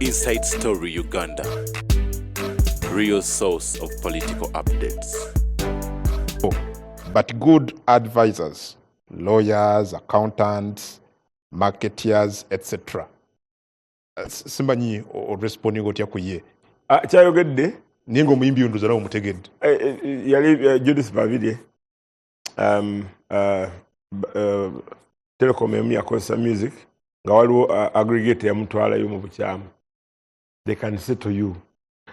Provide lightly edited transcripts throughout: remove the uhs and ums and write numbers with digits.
Inside Story Uganda. Real source of political updates. But good advisors, lawyers, accountants, marketeers, etc. Simanyi oresponding otya ku ye. Ah, kyayogedde. Naye ngaomuyimbi ndoza nawe omutegedde. Yali Judith Babirye, telecom emu yakozesa music nga waliwo aggregate yamutwalayo mu bukyamu. They can settle you,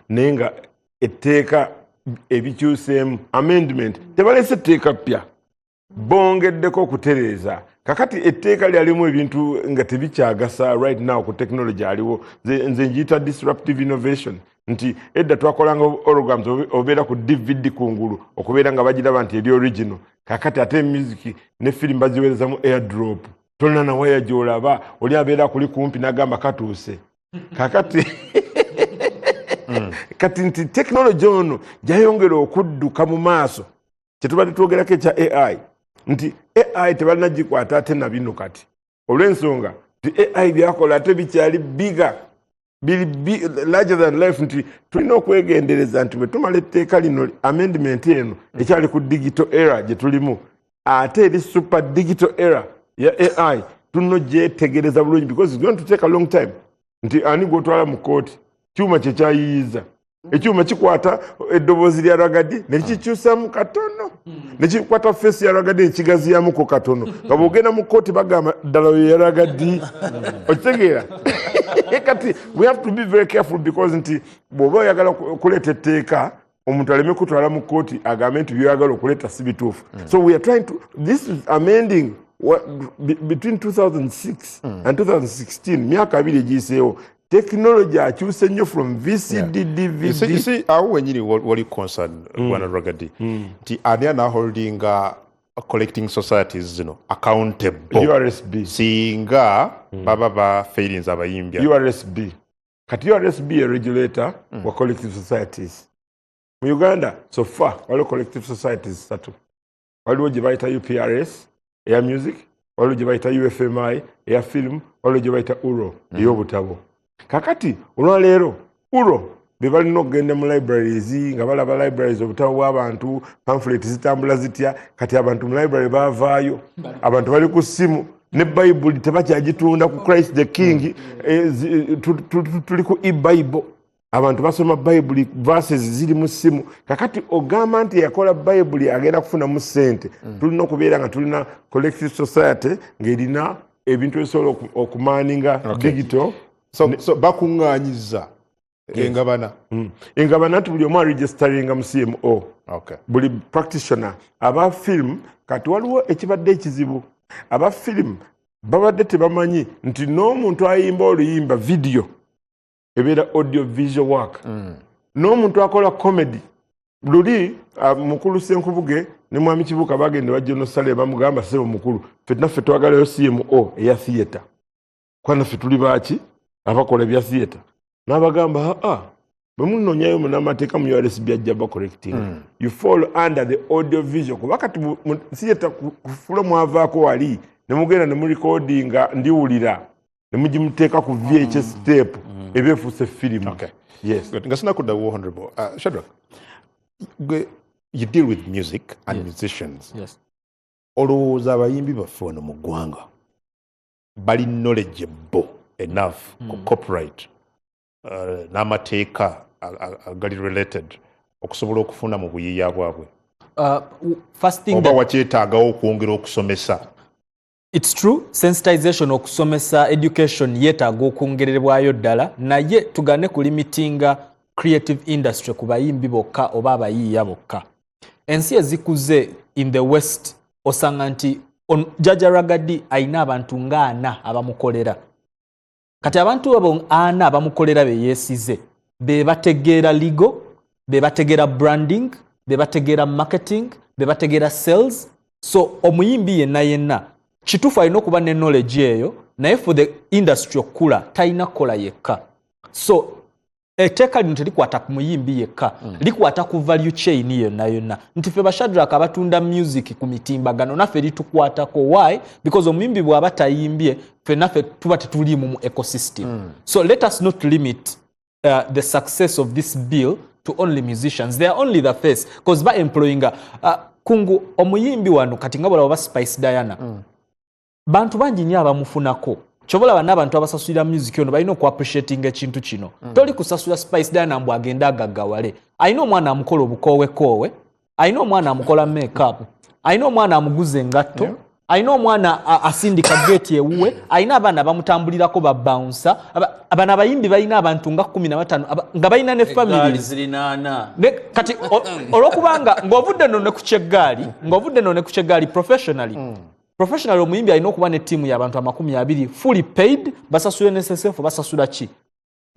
naye nga etteeka ebikyuseemu, amendment, tebalese etteeka ppya, bongeddeko okutereeza. Kakati etteeka lyalimu ebintu nga tebikyagasa right now ku technology aliwo. Nze njiyita disruptive innovation, nti edda twakolanga holograms, obeera ku DVD kungulu okubeera nga bagiraba nti eri original. Kakati ate music ne film baziweereza mu airdrop, tolina nawaya gyolaba, oli abeera kuli kumpi nagamba katuuse. Kakati kati nti technology ono gyayongera okudduka mu maaso, kyetubadde twogerako ekya AI, nti AI tebalina gikwata ate na bino kati, olw'ensonga nti AI byakola ate bikyali biga biri larger than life, nti tulina okwegendereza nti bwe tumala etteeka lino, amendment eno ekyali ku digital era gye tulimu, ate eri super digital era ya AI, tulina ogyetegereza bulungi because it's going to take a long time. Nti ani gwotwala mu kooti? Kyuma kyekyayiyiza ekyuma kikwata eddoboozi lya Ragga Dee nekikyusamu katono, nekikwata face ya Ragga Dee nekigaziyamuko katono, nga bwogenda mu kooti bagamba ddala oyo ya Ragga Dee. Okitegeera? Kati we have to be very careful because nti bw'oba oyagala okuleeta etteeka, omuntu aleme kutwala mu kooti agambe nti byoyagala okuleeta si bituufu. So we are trying to, this is amending between 2006 and 2016, myaka 2 egiyiseewo, technology akyuse nnyo from VCD, You see, DVD. You see, awo wenyini wali concern, bwana Ragga Dee, nti ani anaholdinga collecting societies zino accountable URSB. Singa baba ba failings abayimbi? URSB. Kati URSB ye regulator wa collective societies mu Uganda. So far waliwo collective societies ssatu. Waliwo gye bayita UPRS eya music, waliwo gye bayita UFMI eya film, waliwo gye bayita URO ey'obutabo. Kakati olwaleero URO be balina okugenda mu libraries nga balaba libraries, obutabo bw'abantu, pamphlet zitambula zitya. Kati abantu mu library bavaayo, abantu bali ku ssimu, ne Bayibuli tebakyagitunda ku Christ the King. Tuli ku e-Bible, abantu basoma Bayibuli, verses ziri mu ssimu. Kakati ogamba nti yakola Bayibuli agenda kufunamu ssente? Tulina okubeera nga tulina collective society ng'erina ebintu ebisobola okumaninga digital. So bakuŋŋaanyiza engabana. Engabana nti buli omu aregisteringa mu CMO, buli practitioner aba film. Kati waliwo ekibadde ekizibu, aba film babadde tebamanyi nti n'omuntu ayimba oluyimba, video ebeera audio visual work, n'omuntu akola comedy. Luli mukulu Senkubuge ne mwami Kibuuka bagenda bajja nosale, bamugamba, "Sebo mukulu, ffe naffe twagalayo CMO eya theatre, kuba naffe tuli baaki abakola ebya theatre." N'abagamba, "Aa, bwe munoonyayo munamateeka mu URSB ajja ba correcting. You fall under the audio visual, kuba kati mu theatre ku floor mwavaako wali ne mugenda ne murecordinga ndiwulira ne mugimuteeka ku VHS tape, eba efuuse firimu." Yes. Good. Nga sinakuddawo, Honorable Shadrack, you deal with music and musicians. Yes. Olowooza abayimbi baffe wano mu ggwanga bali knowledgeable enough ku copyright n'amateeka agali related okusobola okufuna mu buyiiya bwabwe? First thing Oba wakyetaagawo okwongera okusomesa? It's true, sensitization, okusomesa, education yeetaaga okwongererebwayo ddala, naye tugane kulimitinga creative industry ku bayimbi bokka oba abayiiya bokka. Ensi ezikuze in the West, osanga nti Jjajja Ragga Dee ayina abantu ng'ana abamukolera. Kati abantu abo ana abamukolera be yeesize be bategeera legal, be bategeera branding, be bategeera marketing, be bategeera sales. So omuyimbi yenna yenna kituufu alina okuba ne knowledge eyo, naye for the industry okukula talina kukola yekka. So Etteeka lino terikwata ku muyimbi yekka, likwata ku value chain yonna yonna, nti ffe Bashadrack abatunda music ku mitimbagano naffe litukwatako. Why? Because omuyimbi bw'aba tayimbye, ffe naffe tuba tetuliimu mu ecosystem. So let us not limit the success of this bill to only musicians. They are only the face, because ba employinga kungu omuyimbi wano kati nga bwolaba ba Spice Diana, bantu bangi nnyo abamufunako. Kyobalaba n'abantu abasasulira music ono balina okuappreciatinga ekintu kino. Toli kusasula Spice Diana mbu agende agaggawale. Alina omwana amukola obukoowekoowe, alina omwana amukola makeup, alina omwana amuguza engatto, alina omwana asindika geeti ewuwe, alina abaana bamutambulirako, babouncer. Bano abayimbi balina abantu nga 15 nga balina ne Eggaali families. Zirinaana. Kati olwokubanga ng'ovudde nno ne ku kyeggaali, ng'ovudde nno ne ku kyeggaali, professionally omuyimbi alina okuba ne ttiimu y'abantu 20 fully paid, basasula NSSF, basasula ki.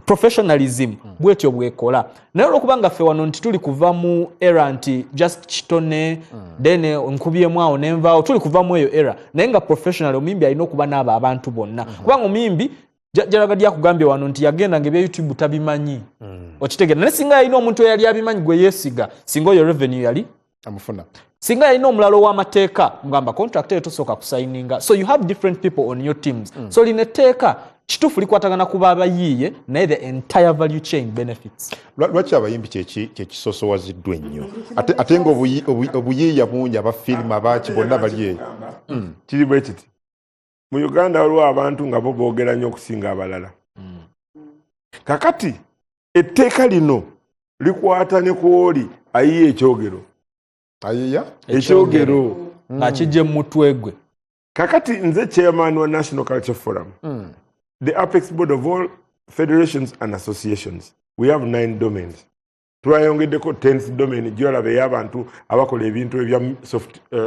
Professionalism bwetyo bwekola. Naye olwokubanga ffe wano nti tuli kuva mu era nti just kitone, then nkubyemu awo nenvaawo, tuli kuva mu eyo era. Naye nga professional omuyimbi alina okuba n'abo abantu bonna, kubanga omuyimbi Jalagadi akugambye wano nti yagenda nga ebya YouTube tabimanyi, okitegeera? Naye singa yalina omuntu eyali abimanyi gwe yeesiga, singa oyo revenue yali amufuna. Singa yalina omulala ow'amateeka mugamba contract eyo tosooka kusayininga. So you have different people on your teams. So lino etteeka kituufu likwatagana ku babayiiye, naye the entire value chain benefits. Lwaki abayimbi kyekisosowaziddwa ennyo, ate nga obuyiiya bungi, abafirimu, abaki, bonna bali eyo? Kiri bwe kiti: mu Uganda waliwo abantu nga bo boogera nnyo okusinga abalala. Kakati etteeka lino likwata ne ku oli ayiya ekyogero. Ayiya? Ekyogero. Ng'akijja mu mutwe gwe. Kakati nze chairman wa National Culture Forum, the apex board of all federations and associations. We have nine domains. Twayongeddeko 10th domain gyolaba ey'abantu abakola ebintu ebya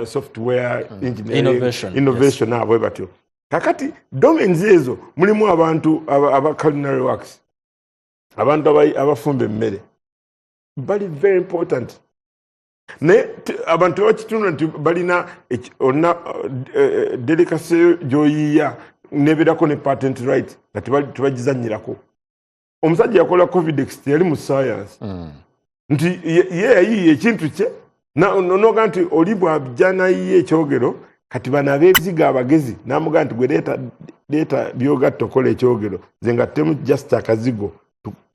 software engineering, Innovation. Innovation, abo batyo. Kakati domains ezo mulimu abantu aba culinary works, abantu abafumba emmere bali very important, naye abantu tebakitunula nti balina olina delicacy gy'oyiiya nebeerako ne patent right nga tebagizanyirako. Omusajja yakola Covidex teyali mu science, nti ye yayiiya ekintu kye noga nti oli bwajja nayiiya ekyogero. Kati bano ab'ebizigo abagezi namugaa nti gwe leeta byogatta okola ekyogero, nze nga ttemu just akazigo.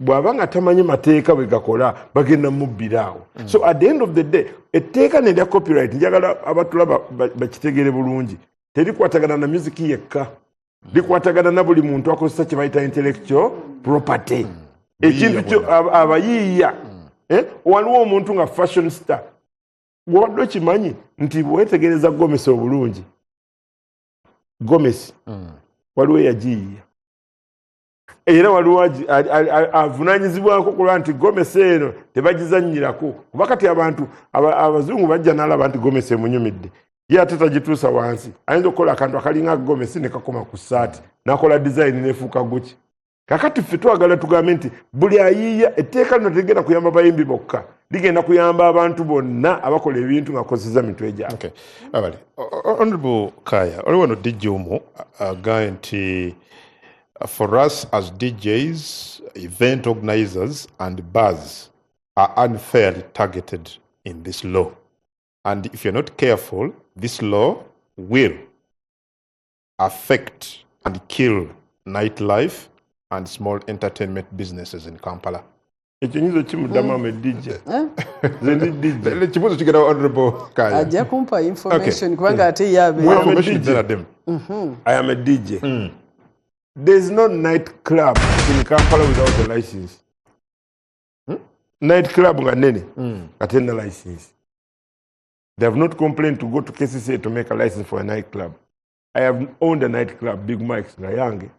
Bw'aba nga tamanyi mateeka bwe gakola, bagenda mubbira awo. So at the end of the day, etteeka nerya copyright, njagala abatulaba bakitegere bulungi, terikwatagana na music yekka, likwatagana na buli muntu akozesa kye bayita intellectual property, ekintu kyo abayiiya. Eh, waliwo omuntu nga fashion star, bwobadde okimanyi nti bwetegereza gomesi obulungi, gomesi waliwo eyagiyiya, era waliwo avunanyizibwako kulwa nti gomesi eno tebagizanyirako, kuba kati abantu abazungu bajja nalaba nti gomesi emunyumidde, ye ate tagituusa wansi. Ayinza okukola akantu akalinga gomesi ne kakoma ku saati, nakola design nefuuka guki. Kakati ffe twagala tugambe nti buli ayiiya, etteeka lino terigenda kuyamba bayimbi bokka, ligenda kuyamba abantu bonna abakola ebintu nga kozesa mitwe gyabwe. Okay. Abale. Honorable Kaya, oli wano DJ omu agambye nti for us as DJs, event organizers and bars are unfairly targeted in this law. And if you're not careful, this law will affect and kill nightlife and small entertainment businesses in Kampala. Ekyo nyinza okimuddamu. Am a DJ, nze ndi DJ. Ekibuuzo kigenda Honorable Kaya. Ajja kumpa information kubanga ate ye abeera Information DJ. then at them. I am a DJ. There's no night club in Kampala without a license. Night club nga nene nga terina license. They have not complained to go to KCCA to make a license for a nightclub. I have owned a nightclub, Big Mike's, nga yange.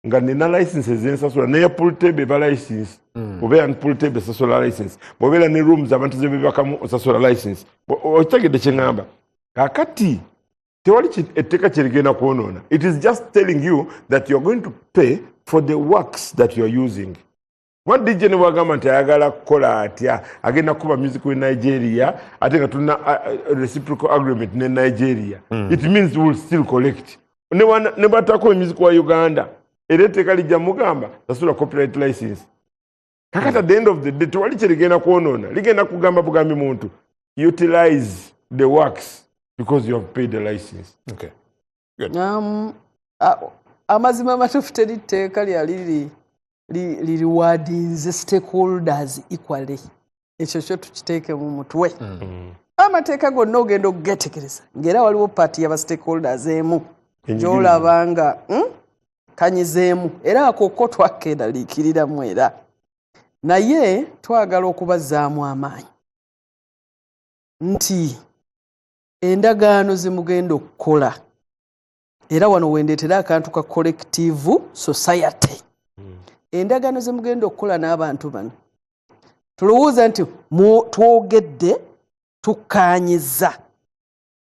Nga nina license ezensasula, neya pool table eba license. Obeera ne pool table esasula license. Bw'obeera ne rooms abantu ze bebakamu osasula license. Okitegedde kye ŋŋamba? Kaakati tewali etteeka kyerigenda kwonoona. It is just telling you that you are going to pay for the works that you are using. Kuba DJ ne bwagamba nti ayagala kukola atya, agenda kukuba music we Nigeria, ate nga tulina reciprocal agreement ne Nigeria, it means we will still collect. Ne bwatako music wa Uganda, era etteeka lijja mugamba sasula copyright license. Kakati at the end of the day tewali kyerigenda kwonoona, ligenda kugamba bugambi muntu utilize the works because you have paid the license. Okay. Amazima amatuufu, teri tteeka lyali lirewardinze stakeholders equally. Ekyo kyo tukiteeke mu mutwe. Amateeka gonna ogenda okugetegereza ng'era waliwo part y'aba stakeholders emu gy'olaba nga kanyizeemu, era ako ko twakeraliikiriramu, era naye twagala okubazzaamu amaanyi nti endagaano zemugenda okukola, era wano wendeetera akantu ka collective society, endagaano zemugenda okukola n'abantu bano, tulowooza nti twogedde, tukkaanyiza,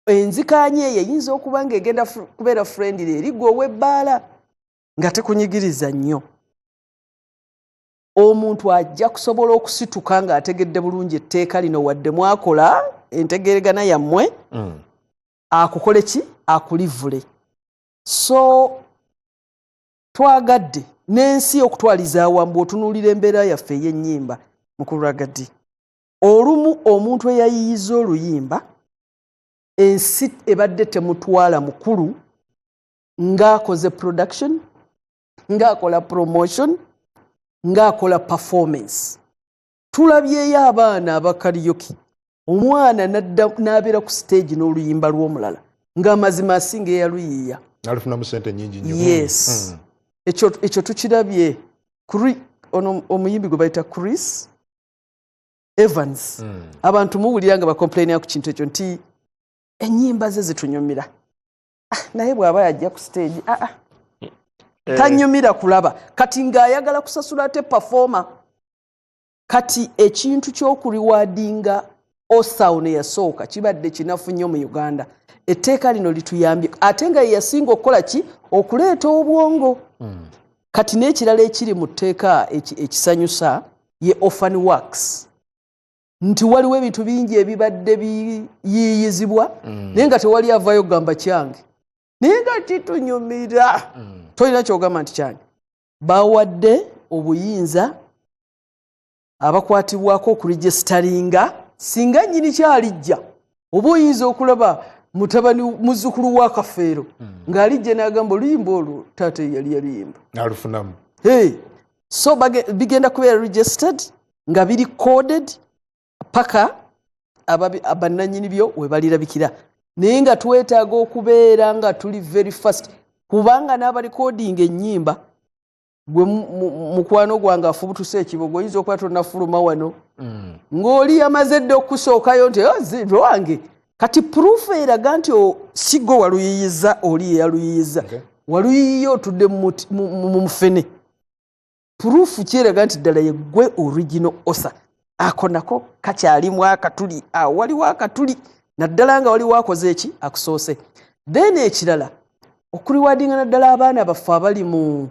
enzikaanya eyo eyinza okuba ng'egenda kubeera friendly eri gwe ow'ebbaala nga tekunyigiriza nnyo. Omuntu ajja kusobola okusituka ng'ategedde bulungi etteeka lino, wadde mwakola entegeregana yammwe, akukole ki, akulivule. So twagadde n'ensi okutwaliza awamu, bw'otunuulira embeera yaffe ey'ennyimba, mukulu Ragga Dee, olumu omuntu eyayiyiza oluyimba ensi ebadde temutwala mukulu ng'akoze production, ng'akola promotion, ng'akola performance. Tulabyeyo abaana aba karaoke, omwana n'abeera ku stage n'oluyimba lw'omulala ng'amazima asinga eyaluyiiya. Alufunamu sente nyingi nnyo. Yes, ekyo tukirabye. Ono omuyimbi gwe bayita Chris Evans, abantu muwulira nga bacomplainira ku kintu ekyo nti ennyimba ze zitunyumira. Ah, naye bw'aba yajja ku stage, ah, ah, tanyumira kulaba. Kati ng'ayagala kusasula ate performer. Kati ekintu ky'okurewardinga author yasooka kibadde kinafu nnyo mu Uganda. Etteeka lino lituyambye, ate nga ye yasinga okukola ki, okuleeta obwongo. Kati n'ekirala ekiri mu tteeka ekisanyusa ye orphan works, nti waliwo ebintu bingi ebibadde biyiiyizibwa naye nga tewali avaayo kugamba kyange, naye nga kitunyumira, tolina kyogamba nti kyange. Bawadde obuyinza abakwatibwako okuregisteringa singa nnyini kyalijja, oba oyinza okulaba mutabani, muzzukulu wa Kafeero ng'alijja n'agamba oluyimba olwo taata yali yaluyimba. Alufunamu. Hey. So bigenda kubeera registered nga biri coded paka bannannyini byo we balirabikira. Naye nga twetaaga okubeera nga tuli very fast, kubanga n'abarecordinga ennyimba, gwe mukwano gwange afubutuse ekibogo, oyinza okuba tonafuluma wano ng'oli yamaze dde okusookayo nti "Oh, lwange." Kati proof eraga nti si gwe waluyiyiza, oli yeyaluyiyiza. Waluyiyiya otudde mu mufene, proof kyeraga nti ddala yeggwe original author. Ako nako kakyalimu akatuli awo, waliwo akatuli naddala nga waliwo akoze eki akusoose. Then ekirala, okurewardinga naddala abaana baffe abali mu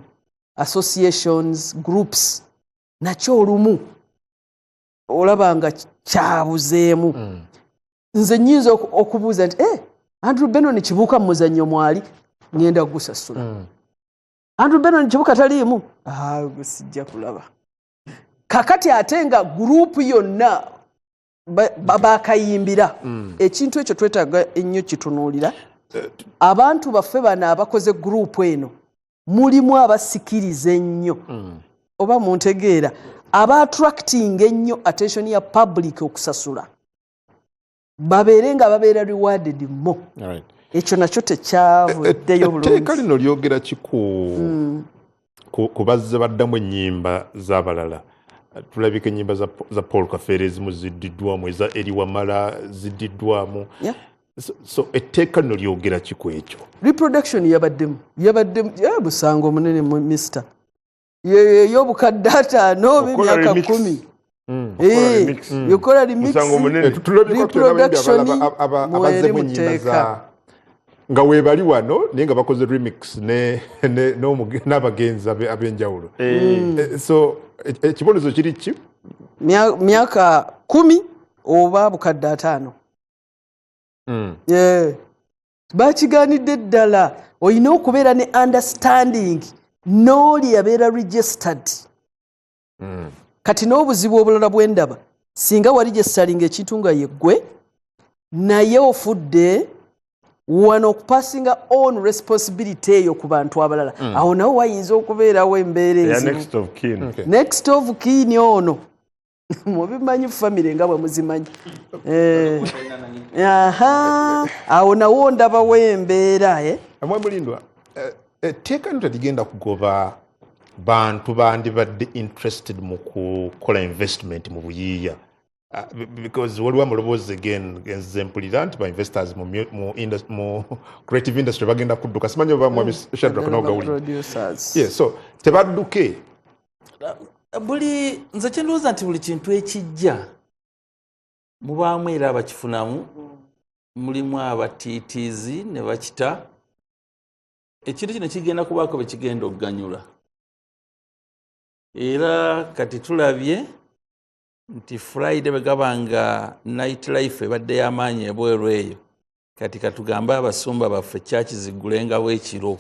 associations, groups, nakyo olumu olaba nga kyabuzeemu. Nze nyinza okubuuza nti, eh, Andrew Benon Kibuuka mu muzannyo mwali, ngenda kugusasula. Andrew Benon Kibuuka taliimu? Ah, gwe sijja kulaba. Kakati ate nga group yonna bakayimbira ekintu ekyo, twetaaga ennyo kitunuulira abantu baffe bano abakoze group eno. Mulimu abasikiriza ennyo, oba muntegeera, aba attracting ennyo attention ya public okusasula, babeere nga babeera rewarded mo. Ekyo nakyo tekyavuddeyo Etteeka bulungi. lino lyogera ki ku bazze baddamu ennyimba z'abalala? Tulabika ennyimba za Paul Kafeero ezimu ziddiddwamu, eza Eri Wamala ziddiddwamu. So etteeka lino lyogera ki ku ekyo? Reproduction yabaddemu busango munene mu mister ey'obukadde 50 oba Okukola emyaka remix. 10. Okukola remix. Yokola remix. Musango munene. Tulabika Reproduction abazzemu mweri ennyimba muteeka. za nga weebali wano naye nga bakoze remix n'abagenzi ab'enjawulo. So ekibonezo kiri ki? Myaka 10 oba bukadde 50. Bakiganidde ddala, olina okubeera ne understanding n'oli yabeera registered. Kati n'obuzibu obulala bwendaba, singa wali registeringa ekintu nga yeggwe, naye ofudde wano, okupassinga on responsibility eyo ku bantu abalala, awo nawo wayinza okubeerawo embeera eya enzibu. Next of kin. Next of kin ono mubimanyi, famire nga bwe muzimanyi. Aha, awo nawo ndabawo embeera, eh? Amwe Mulindwa, etteeka lino teligenda kugoba bantu bandibadde interested mu kukola investment mu buyiiya? Because waliwo amaloboozi again nze mpulira nti ba investors mu creative industry bagenda kudduka. Simanyi oba mwami Shadrack nawo gawulira. Producers. Yeah, so tebadduke? Buli nze kyendowooza nti buli kintu ekijja mubaamu era abakifunamu, mulimu abatiitiizi ne bakita. Ekintu kino kigenda kubaako bwe kigenda okuganyula, era kati tulabye nti Friday bwe gaba nga night life ebadde y'amaanyi ebweru eyo. Kati katugambe abasumba baffe kyaki ziggulengawo ekiro,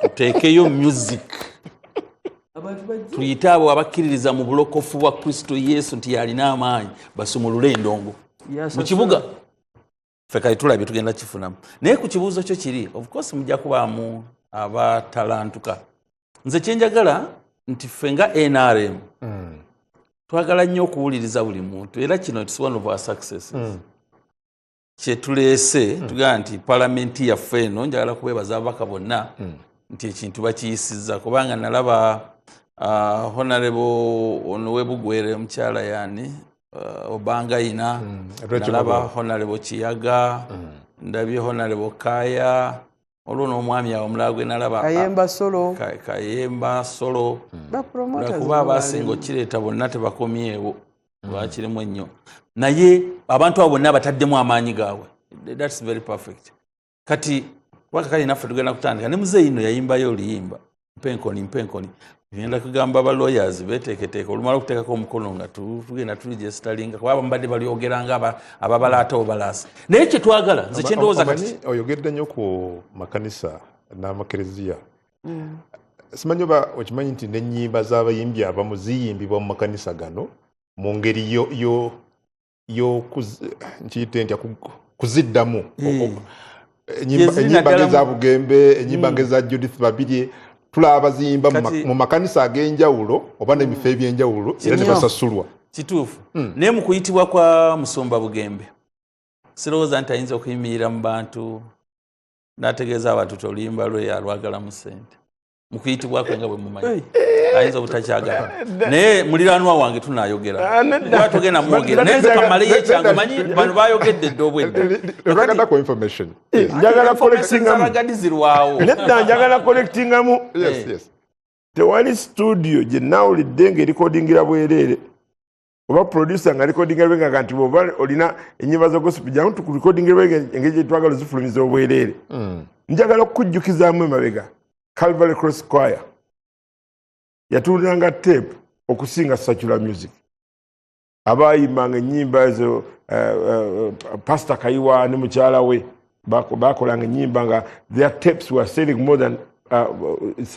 tuteekeyo music, tuyite abo abakkiririza mu bulokofu bwa Kristo Yesu nti yalina amaanyi, basumulule endongo mu kibuga. Ffe kati tulabye tugenda kifunamu. Naye ku kibuuzo kyo kiri, of course mujja kubaamu abatalantuka. Nze kyenjagala nti ffe nga NRM twagala nnyo okuwuliriza buli muntu, era kino it's one of our successes kyetuleese. Tugamba nti palamenti yaffe eno, njagala kubeebaza ababaka bonna nti ekintu bakiyisizza, kubanga nalaba honorable ono webugwere omukyala yani Obanga ina Rachel nalaba Ogola. Honorable Kiyaga, ndabye honorable Kaya, olwo n'omwami awo omulala gwe nalaba Kayemba Solo. Kayemba Solo. Ba promoters lwakuba abasinga balimu. okireeta bonna tebakomyewo, bakirimu ennyo, naye abantu abo bonna bataddemu amaanyi gaabwe. That's very perfect. Kati kuba kakali naffe tugenda kutandika ne muzeeyi nno yayimbayo oluyimba mpenkoni mpenkoni. Ngenda kugamba ba lawyers beteeketeeke, olumala okuteekako omukono nga tugenda turegisteringa, kuba abamubadde balyogeranga ababalaata obalaasa. Naye kyetwagala, nze kyendowooza kati Omanyi, oyogedde nnyo ku makanisa n'amakereziya. Simanyi oba okimanyi nti n'ennyimba z'abayimbi abamu ziyimbibwa mu makanisa gano mu ngeri nkiyite ntya, kuziddamu. Yeziri Ennyimba naddala ng'eza Bugembe, ennyimba ng'eza Judith Babirye, tulaba baziyimba mu makanisa ag'enjawulo oba n'ebifo ebyenjawulo, era ne Nnyo. basasulwa. Kituufu, naye mu kuyitibwa kwa musumba Bugembe, sirowooza nti ayinza okuyimirira mu bantu n'ategeeza abantu ti oluyimba lwe alwagalamu ssente. Mu kuyitibwa kwe nga bwe mumanyi, ayinza obutakyagala, naye muliraanwa wange tunayogera. Ah, nedda. Kuba tugenda mwogera, naye nze kamaleyo ekyange. Manyi bano bayogedde dda obwedda. Olwagadako information. Njagala collectingamu. Abagadi zirwawo. Nedda, njagala collectingamu. Tewali studio gye nawulidde ng'erikodingira bwereere oba producer nga recordingira bwereere, nga nti bw'oba olina ennyimba za gospel jangu tukurekodingira bwereere engeri gye twagala ozifulumiza obwereere. Njagala okukujjukizaamu emabega, Calvary Cross Choir yatundanga tape okusinga secular music. Abayimbanga ennyimba ezo, Pastor Kayiwa ne mukyala we bakolanga ennyimba nga their tapes were selling more than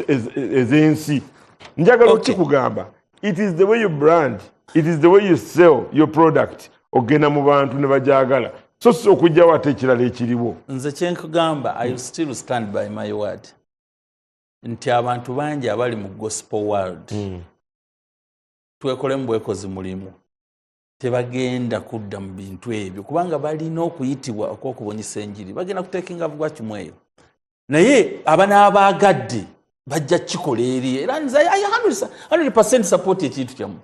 ez'ensi. Njagala okikugamba, it is the way you brand, it is the way you sell your product, ogenda mu bantu ne bajagala, so si okugjawo ate ekirala ekiriwo. Nze kyenkugamba, I still stand by my word nti abantu bangi abali mu gospel world, twekolemu bwekozi mulimu, tebagenda kudda mu bintu ebyo kubanga balina okuyitibwa okw'okubunyisa enjiri. Bagenda kutekinga bwakimu eyo, naye abanaabagadde bajja kukikola eri. Era nze I 100% support ekintu kyammwe.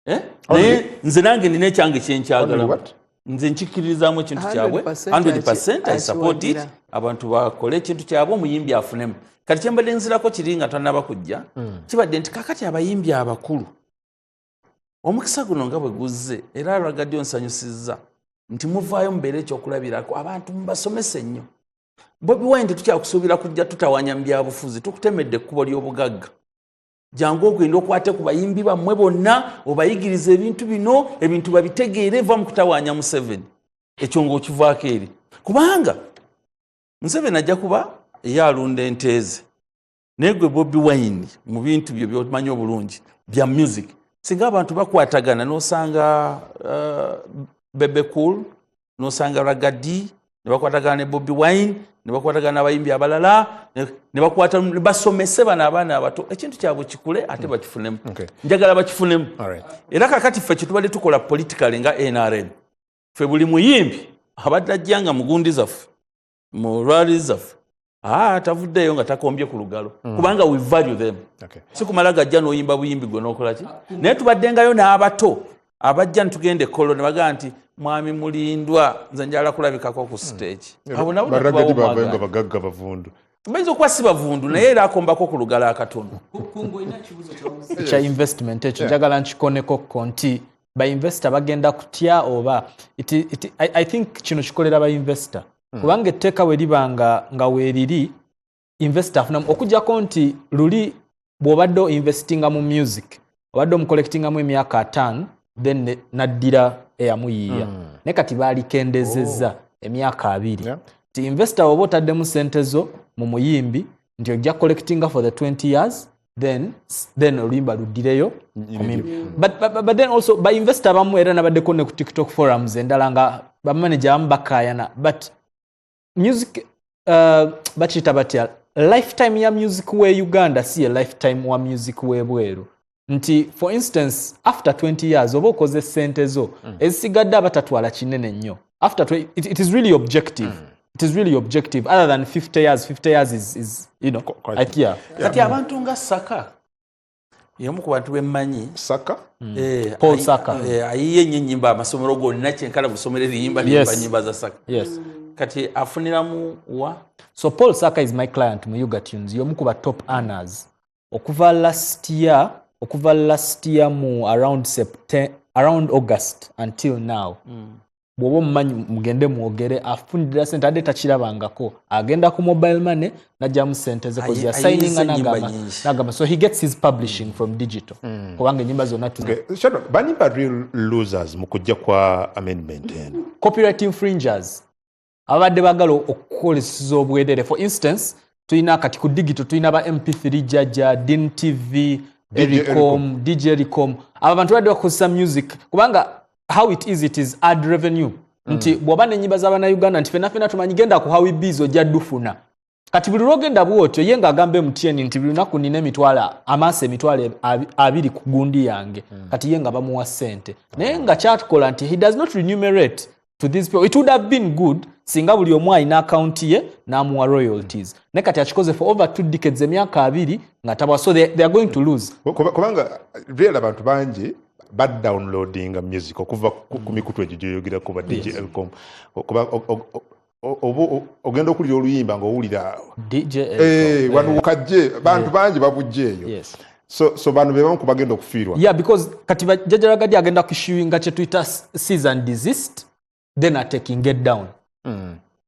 Eh? Naye nze nange nina ekyange kyenkyagalamu. What? Nze nkikiririzaamu ekintu kyabwe. 100% 100% I support it. Akiwagira. Abantu bakole ekintu kyabwe, omuyimbi afunemu. Kati kyembadde nzirako kiri nga tannaba kujja, kibadde nti kakati abayimbi abakulu, omukisa guno nga bwe guzze, era lwagadde onsanyusizza nti muvaayo mubeere ekyokulabirako, abantu mubasomese nnyo. Bobi Wine, tetukyakusuubira kujja tutawanya mu byabufuzi, tukutemedde ekkubo ly'obugagga. Jangu ogenda okwate ku bayimbi bammwe bonna, obayigiriza ebintu bino, ebintu babitegeere, va mu kutawaanya Museveni. Ekyo ng'okivaako eri, kubanga Museveni ajja kuba ye alunda ente ze, naye gwe Bobi Wine, mu bintu byo byomanyi obulungi bya music, Singa abantu bakwatagana, n'osanga Bebe Cool, n'osanga Ragga Dee, ne bakwatagana ne Bobi Wine, ne bakwatagana n'abayimbi abalala, ne bakwata ne basomese bano abaana abato, ekintu kyabwe kikule ate bakifunemu. Njagala bakifunemu. Era kakati ffe kyetubadde tukola politically nga NRM, ffe buli muyimbi abadde ajja nga mugundi zaffe, mu rally zaffe, tavuddeeyo nga takombye ku lugalo, kubanga we value them. Si kumala gajja n'oyimba buyimbi gwe n'okola ki. Naye tubaddengayo n'abato abajja netugenda ekolo ne bagamba nti, "Mwami Mulindwa, nze njala kulabikako ku stage." Abo nabo Ba Ragga Dee netubawa bavayo nga omwagala. Bagagga bavundu. Bayinza okuba si bavundu, naye era akombako ku lugalo akatono. Kya investment ekyo njagala nkikonekokko nti bainvestor bagenda kutya oba I think kino kikolera bainvestor, kubanga etteeka bwe liba nga weeriri, investor afunamu, okuggyako nti luli bw'obadde oinvestinga mu music, obadde omucollectingamu emyaka 50, then n'addira eyamuyiiya, naye kati baalikendezezza emyaka 20. Nti investor oba otaddemu sente zo mu muyimbi nti ojja collectinga for the 20 years, then oluyimba luddireyo ku muyimbi. But then also ba investor abamu, era nabaddeko ne ku TikTok forums endala nga bamanager abamu bakaayana, but music bakiyita batya, lifetime ya music we Uganda si ye lifetime wa music w'ebweru, nti for instance after 20 years oba okoze sente zo ezisigadde, aba tatwala kinene nnyo. After it is really objective. It is really objective, other than 50 years. 50 years is Quite. Yeah. Kati abantu nga Saka, y'omu ku bantu bemmanyi. Saka. Paul Saka. Ayiye ennyo ennyimba, amasomero gonna kyenkala busomero eriyimba liyimba nyimba za Saka. Kati afuniramu wa? So Paul Saka is my client mu Yuga Tunes, y'omu ku ba top earners okuva last year, okuva last year mu around September, around August until now. Bw'oba omumanyi, mugende mwogere, afunira sente adde takirabangako. Agenda ku mobile money najjamu sente ze 'cause Ayize yasigninga ennyimba n'agamba nyingi. n'agamba, so he gets his publishing from digital, kubanga ennyimba zonna Okay. Shadrack, bani ba real losers mu kujja kwa amendment eno? Copyright infringers, ababadde baagala okukoleseza obwerere. For instance, tulina kati ku digital tulina ba MP3 Jaja, Din TV, DJ. Ericom, DJ Ericom. Abo abantu badde bakozesa music, kubanga how it is, it is ad revenue, nti bw'oba n'ennyimba z'abannayuganda nti fenna fenna tumanyi, genda ku Howie Bees ojja ddufuna. Kati buli lwogenda bwotyo, ye ng'agamba MTN nti buli lunaku nina emitwalo amaaso emitwalo 20 ku gundi yange. Kati ye nga bamuwa ssente, naye nga kyatukola nti he does not remunerate to these people. It would have been good singa buli omu alina akaunti ye n'amuwa royalties, naye kati akikoze for over 2 decades, emyaka 20 nga tabwa, so they are going to lose. Kubanga real abantu bangi badownloadinga music okuva ku mikutu egyo gyoyogerako, ba DJ Elcom, kuba oba ogenda okuwulira oluyimba ng'owulira DJ. Eh, wano kajje bantu bangi babujja eyo. So bano be bamu ku bagenda okufiirwa. Yeah, because kati Jjajja Ragga Dee agenda kuissuinga kye tuyita cease and desist, then ataking it down.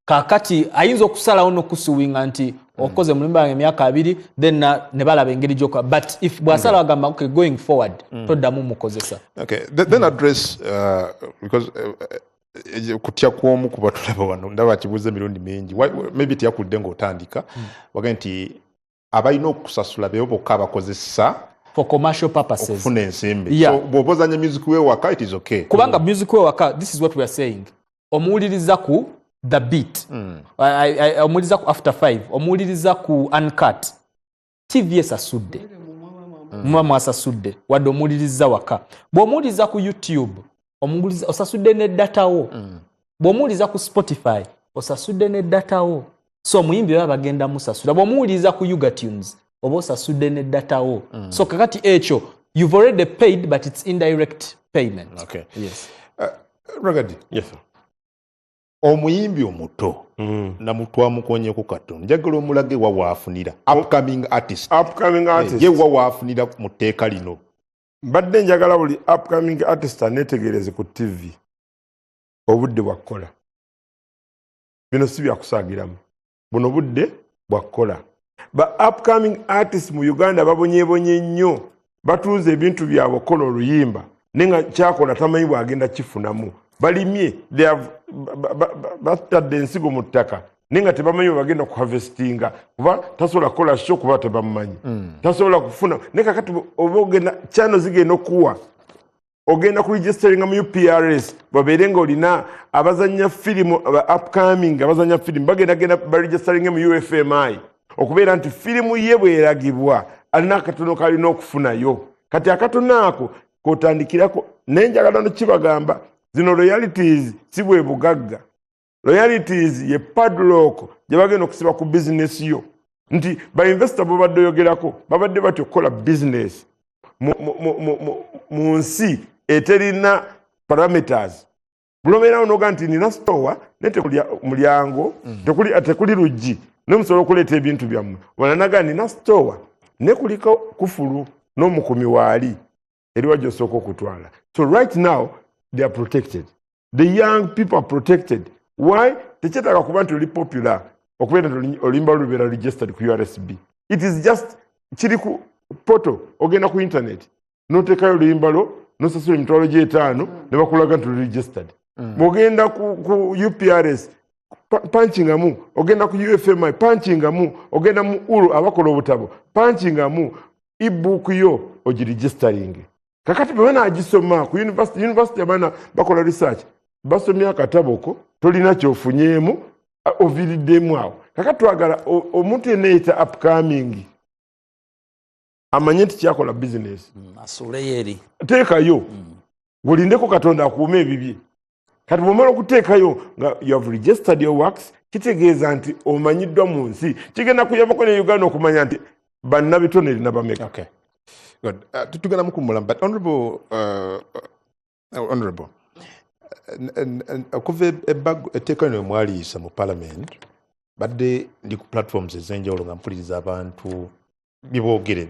Kakati ayinza okusalawo n'okusuwinga nti okoze mulimba wange emyaka 20, then ne balaba engeri gyokola, but if bw'asalawo agamba, "Okay, going forward toddamu mukozesa." Okay, then address because kutya kw'omu kuba tulaba wano, ndaba kibuuza emirundi mingi. Maybe teyakulidde ng'otandika, wagambye nti abalina okusasula bebo bokka abakozesa for commercial purposes okufuna ensimbi. So bw'oba ozanya music we waka, it is okay. Kubanga music we waka, this is what we are saying, omuwuliriza ku The Beat, omuwuliriza ku After Five, omuwuliriza ku Uncut TV, esasudde, muba mwasasudde. Wadde omuwuliriza waka, bw'omuwuliriza ku YouTube, osasudde ne data wo. Bw'omuwuliriza ku Spotify, osasudde ne data wo. So omuyimbi baba bagenda musasula. Bw'omuwuliriza ku Yuga Tunes, oba osasudde ne data wo. So kakati ekyo you've already paid, but it's indirect payment. Yes. Ragga Dee, Yes, sir. omuyimbi omuto namutwamukonyeko katono, njagala omulage wa waafunira, upcoming artist. Upcoming artist. Ye wa waafunira mu tteeka lino? Mbadde njagala buli upcoming artist aneetegereze ku TV. Obudde bwakkola, bino si byakusaagiramu, buno budde bwakkola. Ba upcoming artist mu Uganda babonyebonye nnyo, batunze ebintu byabwe okukola oluyimba, naye nga kyakola tamanyi bwagenda kifunamu. Balimye, batadde ensigo mu ttaka. Naye nga tebamanyi bwe bagenda kuharvestinga, kuba tasobola kukola show kuba tebamumanyi, tasobola kufuna. Naye kakati oba ogenda channel zigenda okuwa, ogenda kuregisteringa mu UPRS, babeere nga olina abazanya firimu aba upcoming, abazanya firimu bagenda genda baregisteringe mu UFMI, okubeera nti firimu ye bweragibwa alina akatono kalina okufunayo. Kati akatono ako kotandikirako. Naye njagala nokibagamba, zino royalties si bwe bugagga. Royalties ye padlock gye bagenda okusiba ku bizinesi yo, nti bainvestor bobadde oyogerako babadde batya okukola bizinesi mu nsi eterina parameters? Bulobeerawo noga nti nina store naye tekuli mulyango, tekuli luggi, naye musobola okuleeta ebintu byammwe. Wananaga nina store naye kuliko kufulu n'omukumi waali eriwa gyosooka okutwala. So right now they are protected, the young people are protected. Why? Tekyetaaga kuba nti oli popular okubeera nti oluyimba lubeera registered ku URSB. It is just kiri ku portal, ogenda ku internet noteekayo oluyimba lwo, nosasula 500,000 ne bakulaga nti oli registered. Bw'ogenda ku UPRS panchingamu, ogenda ku UFMI panchingamu, ogenda mu ulu abakola obutabo panchingamu, ebook yo ogiregistering. Kakati bwe banaagisoma ku university, abaana bakola research, basomye akatabo ko, tolina kyofunyeemu, oviiriddemu awo. Kakati twagala omuntu yenna yeta upcoming amanye nti kyakola bizinesi. Asuuleyo eri. Teekayo, ng'olindeko Katonda akuume ebibye. Kati bw'omala okuteekayo nga you have registered your works, kitegeeza nti omanyiddwa mu nsi. Kigenda kuyambako ne Uganda okumanya nti bannabitone erina bameka. Okay. Good. Tugenda mukummula, but honorable, honorable, okuva ebbago etteeka lino mwaliyisa mu parliament, badde ndi ku platforms ez'enjawulo nga mpuliriza abantu bye boogere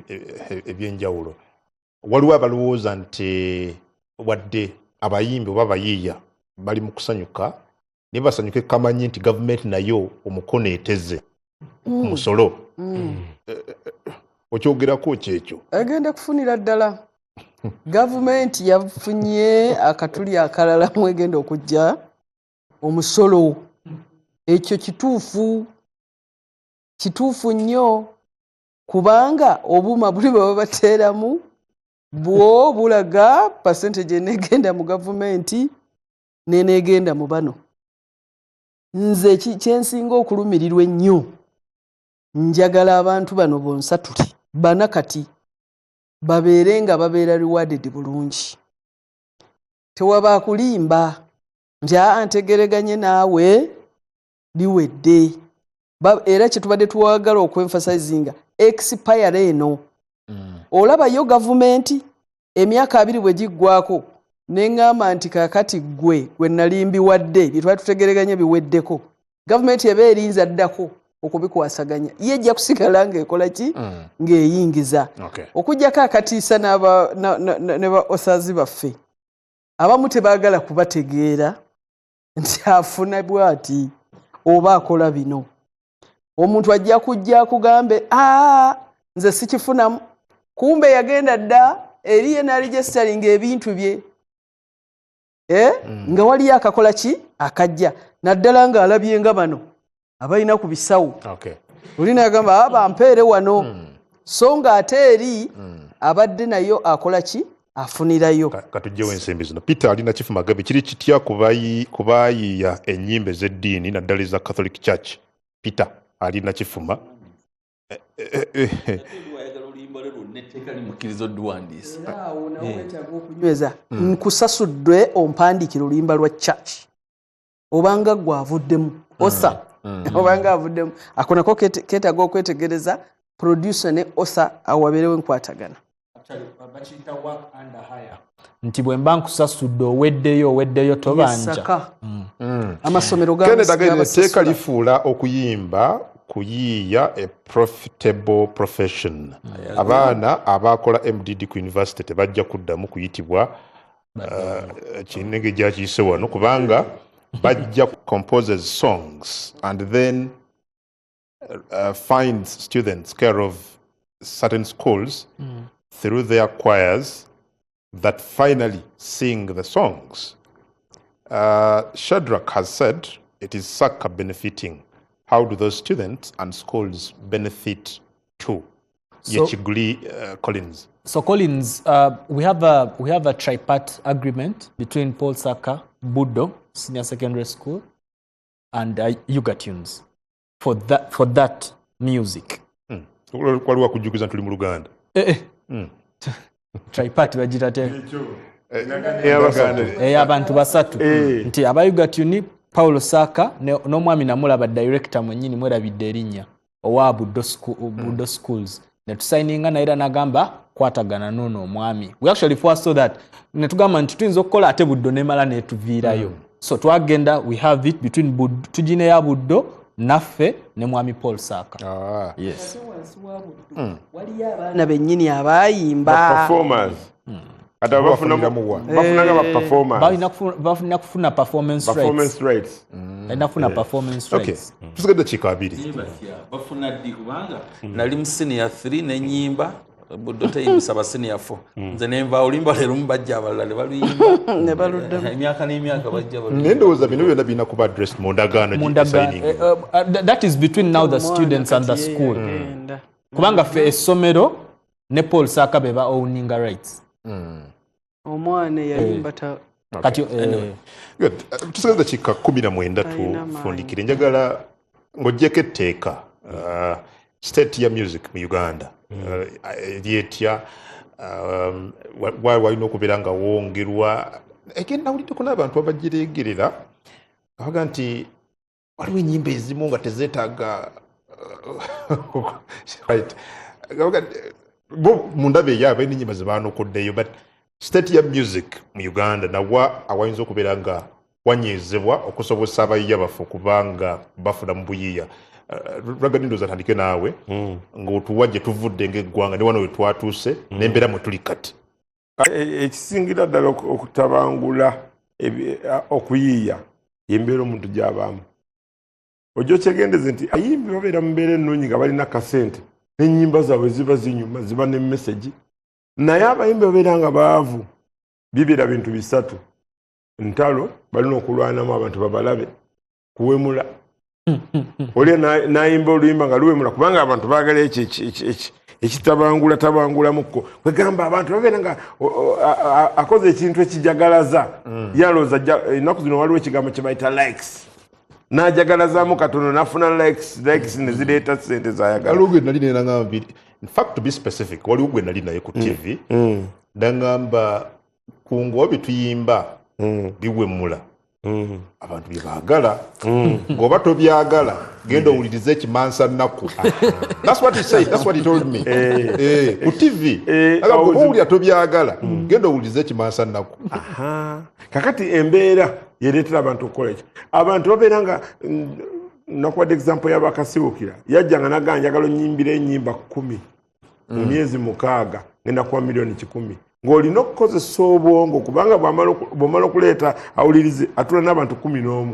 ebyenjawulo. Waliwo abalowooza nti wadde abayimbi oba abayiiya bali mu kusanyuka, naye basanyuke kamanyi nti gavumenti nayo omukono eteze ku musolo. Okyogerako kyekyo? Agenda kufunira ddala. Gavumenti yafunye akatuli akalala mwegenda okujja omusolo. Ekyo kituufu, kituufu nnyo, kubanga obuuma buli bwe babateeramu bwo bulaga percentage enegenda mu gavumenti nenegenda mu bano. Nze kyensinga okulumirirwa ennyo, njagala abantu bano bonsatule bana kati babeere nga babeera rewarded bulungi. Tewaba kulimba nti aa ntegereganye naawe biwedde. Era kyetubadde twagala okwemphasizinga, expire eno olabayo gavumenti emyaka 20 bwe giggwako neŋŋamba nti kakati gwe gwe nali mbiwadde bye twali tutegereganye biweddeko, gavumenti eba erinza ddako okubikwasaganya, ye ejja kusigala ng'ekola ki? Ng'eyingiza. Okugjako akatiisa ne ba authors baffe abamu tebaagala kubategeera nti afuna bw'ati oba akola bino. Omuntu ajja kujja akugambe, "Aa, nze sikifunamu," kumbe yagenda dda eri ye naregisteringa ebintu bye. Eh? Nga waliyo akakola ki akajja, naddala ng'alabye nga bano abalina ku bisawo. Oli nagamba, "Aba mpeere wano," so nga ate eri abadde nayo akola ki? Afunirayo. Katugyewo ensimbi zino. Peter alina kifu Magabe, kiri kitya kubayiiya ennyimba ez'eddiini naddala eza Catholic Church? Peter alina kifuma. Wayagala oluyimba lwe lwonna, etteeka limukkiriza odduwandiisa. Era awo nawo wetaaga okunyweza. Nkusasudde ompandiikira oluyimba lwa church, obanga gwe avuddemu author, obanga avuddemu, ako nako keetaaga okwetegereza producer ne author, awo wabeerewo enkwatagana. Bakiyita work under hire, nti bwe mba nkusasudde oweddeyo, oweddeyo, tobanja. Yesaka amasomero Kenneth again, gabasasula. etteeka lifuula okuyimba kuyiiya a profitable profession. Abaana abakola MDD ku university tebajja kuddamu kuyitibwa kinenge gyakiyise wano, kubanga bajja composes songs and then finds students care of certain schools through their choirs that finally sing the songs. Shadrach has said it is Saka benefiting. How do those students and schools benefit too? Ye Kiguli Collins. So Collins, we have a tripart agreement between Paul Saka, Budo Senior Secondary School, and Ugatunes for that music. Waliwo akujjukiza tuli mu Luganda. Eh, eh. Tripart bagira te Ey'abasatu. Ey'abantu basatu nti aba Ugatune, Paulo Saka n'omwami namulaba director mwennyini, mwerabidde erinnya, owa Buddo, Buddo Schools, netusayininga naye era nagamba kwatagana noono omwami. We actually foresaw that, netugamba nti tuyinza okukola ate Buddo nemala netuviirayo. So twagenda, we have it between tugina eya Buddo naffe ne mwami Paul Saka. Ah. Yes. Wansi wa Buddo waliyo abaana bennyini abayimba. Performers kati Bafuniramu wa? Bafunanga ba performers. Balina kufuna performance rights. Performance rights. Balina kufuna performance rights. Tusigadde dakiika 2. Batya bafuna ddi? Kubanga nali mu senior 3 nenyimba, Buddo teyimbisa ba senior 4, nze nenva oluyimba leero mubajja abalala ne baluyimba. Ne baluddamu. Emyaka n'emyaka bajja baluyimba. Naye ndowooza bino byonna birina kuba addressed mu ndagaano. Mu ndagaano, that is between now the students and the school, kubanga ffe essomero ne Paul Saka be ba owninga rights. Omwana eyayimba ta Kati Good. Tusigaze dakiika 19. Alina amaanyi. Tufundikire. Njagala ng'oggyeko etteeka, state ya music mu Uganda eri etya? Walina okubeera nga wongerwa. Again, nawuliddeko n'abantu abagireegerera nga baga nti waliwo ennyimba ezimu nga tezeetaaga, right. Nga baga nti, bo mu ndaba eyaabwe n'ennyimba ze baanokoddeyo, but state ya music mu Uganda nawa awayinza okubeera nga wanywezebwa okusobozesa abayiiya baffe okuba nga bafuna mu buyiiya. Ragga ndowooza tandike naawe ng'otuwa gye tuvudde ng'eggwanga ne wano we twatuuse n'embeera mwe tuli kati. Ekisingira ddala okutabangula okuyiiya yembeera omuntu gy'abaamu. Ojja okyegendeze nti ayimbi babeera mu mbeera ennungi nga balina kasente, n'ennyimba zaabwe ziba zinyuma, ziba ne message. Naye abayimbi babeera nga baavu, bibeera bintu bisatu: ntalo balina okulwanamu abantu babalabe, kuwemula, oli n'ayimba oluyimba nga luwemula kubanga abantu baagala ekyo ekitabangula tabangulamuko. Kwegamba abantu babeera nga akoze ekintu ekijagalaza, yalowooza ennaku zino waliwo ekigambo kye bayita likes, n'ajagalazaamu katono n'afuna likes, likes ne zireeta sente zayagala. Waliwo gwe nali naye nangamba, in fact, to be specific, waliwo gwe nali naye ku TV nangamba kungoba bituyimba biwemula, abantu bye baagala, ng'oba tobyagala genda owulirize ekimansa nnaku. That's what he said, that's what he told me. Ku TV. Agamba, awo owulira tobyagala, genda owulirize ekimansa nnaku. Aha. Kakati embeera yereetera abantu okukola ekyo. Abantu babeera nga nakuwadde example y'abakasiwukira, yajjanga nagaa njagala onyimbira ennyimba 10 mu myezi 6, ngenda kuwa miliyoni 100, ng'olina okukozesa obwongo kubanga bw'omala okuleeta awulirize, atula n'abantu 11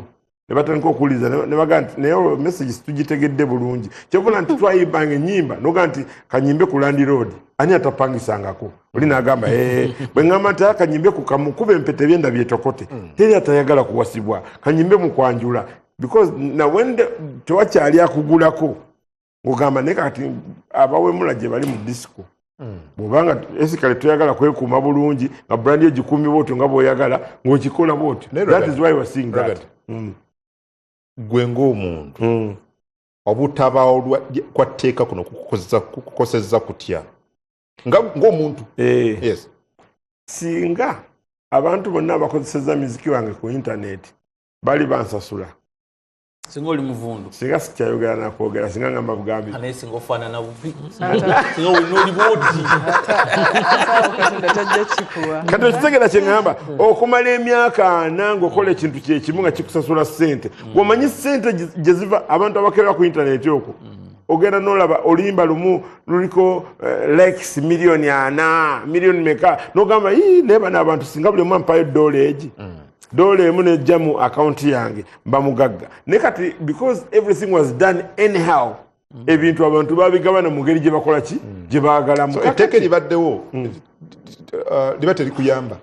ne batandika okuwuliriza ne bagaa nti naye olwo message situgitegedde bulungi. Kyovula nti twayimbanga ennyimba nogaa nti kanyimbe ku landlord ani atapangisangako, oli n'agamba "Eh," bwe ŋŋamba nti "Ah, kanyimbe ku kamukuba empeta ebyenda byetokote, teri atayagala kuwasibwa, kanyimbe mu kwanjula," because nawende tewakyali akugulako ng'ogamba naye kati abawemula gye bali mu disco. Bw'obanga esikale toyagala kwekuuma bulungi nga brand egikuumye bwotyo nga bw'oyagala ng'okikola bwotyo. Naye That Ragga, is why we're seeing that. Ragga, gwe ng'omuntu, obutabaawo kwa tteeka kuno kukosezza kutya nga ng'omuntu? Yes. Singa abantu bonna abakozeseza miziki wange ku intaneti bali bansasula, Singa oli muvundu. Singa sikyayogera nakwogera, singa ngamba bugambi. Naye singa ofaanana bubi, singa olina oli bwoti. Ate Katonda tajja kikuwa. Kati okitegera kyeŋŋamba, okumala emyaka 40 ng'okola ekintu kyekimu nga kikusasula ssente, gweomanyi ssente gye ziva abantu abakeera ku intaneti okwo, ogenda nolaba oluyimba lumu luliko likes miliyoni 40, miliyoni meka, nogamba "Ii, naye bano abantu singa buli omu ampayo dola egi, dola emu nejja mu akawunti yange, mba mugagga." Naye kati because everything was done anyhow, ebintu abantu babigabana mu ngeri gye bakola ki gye baagalamu. So etteeka eribaddewo liba terikuyamba.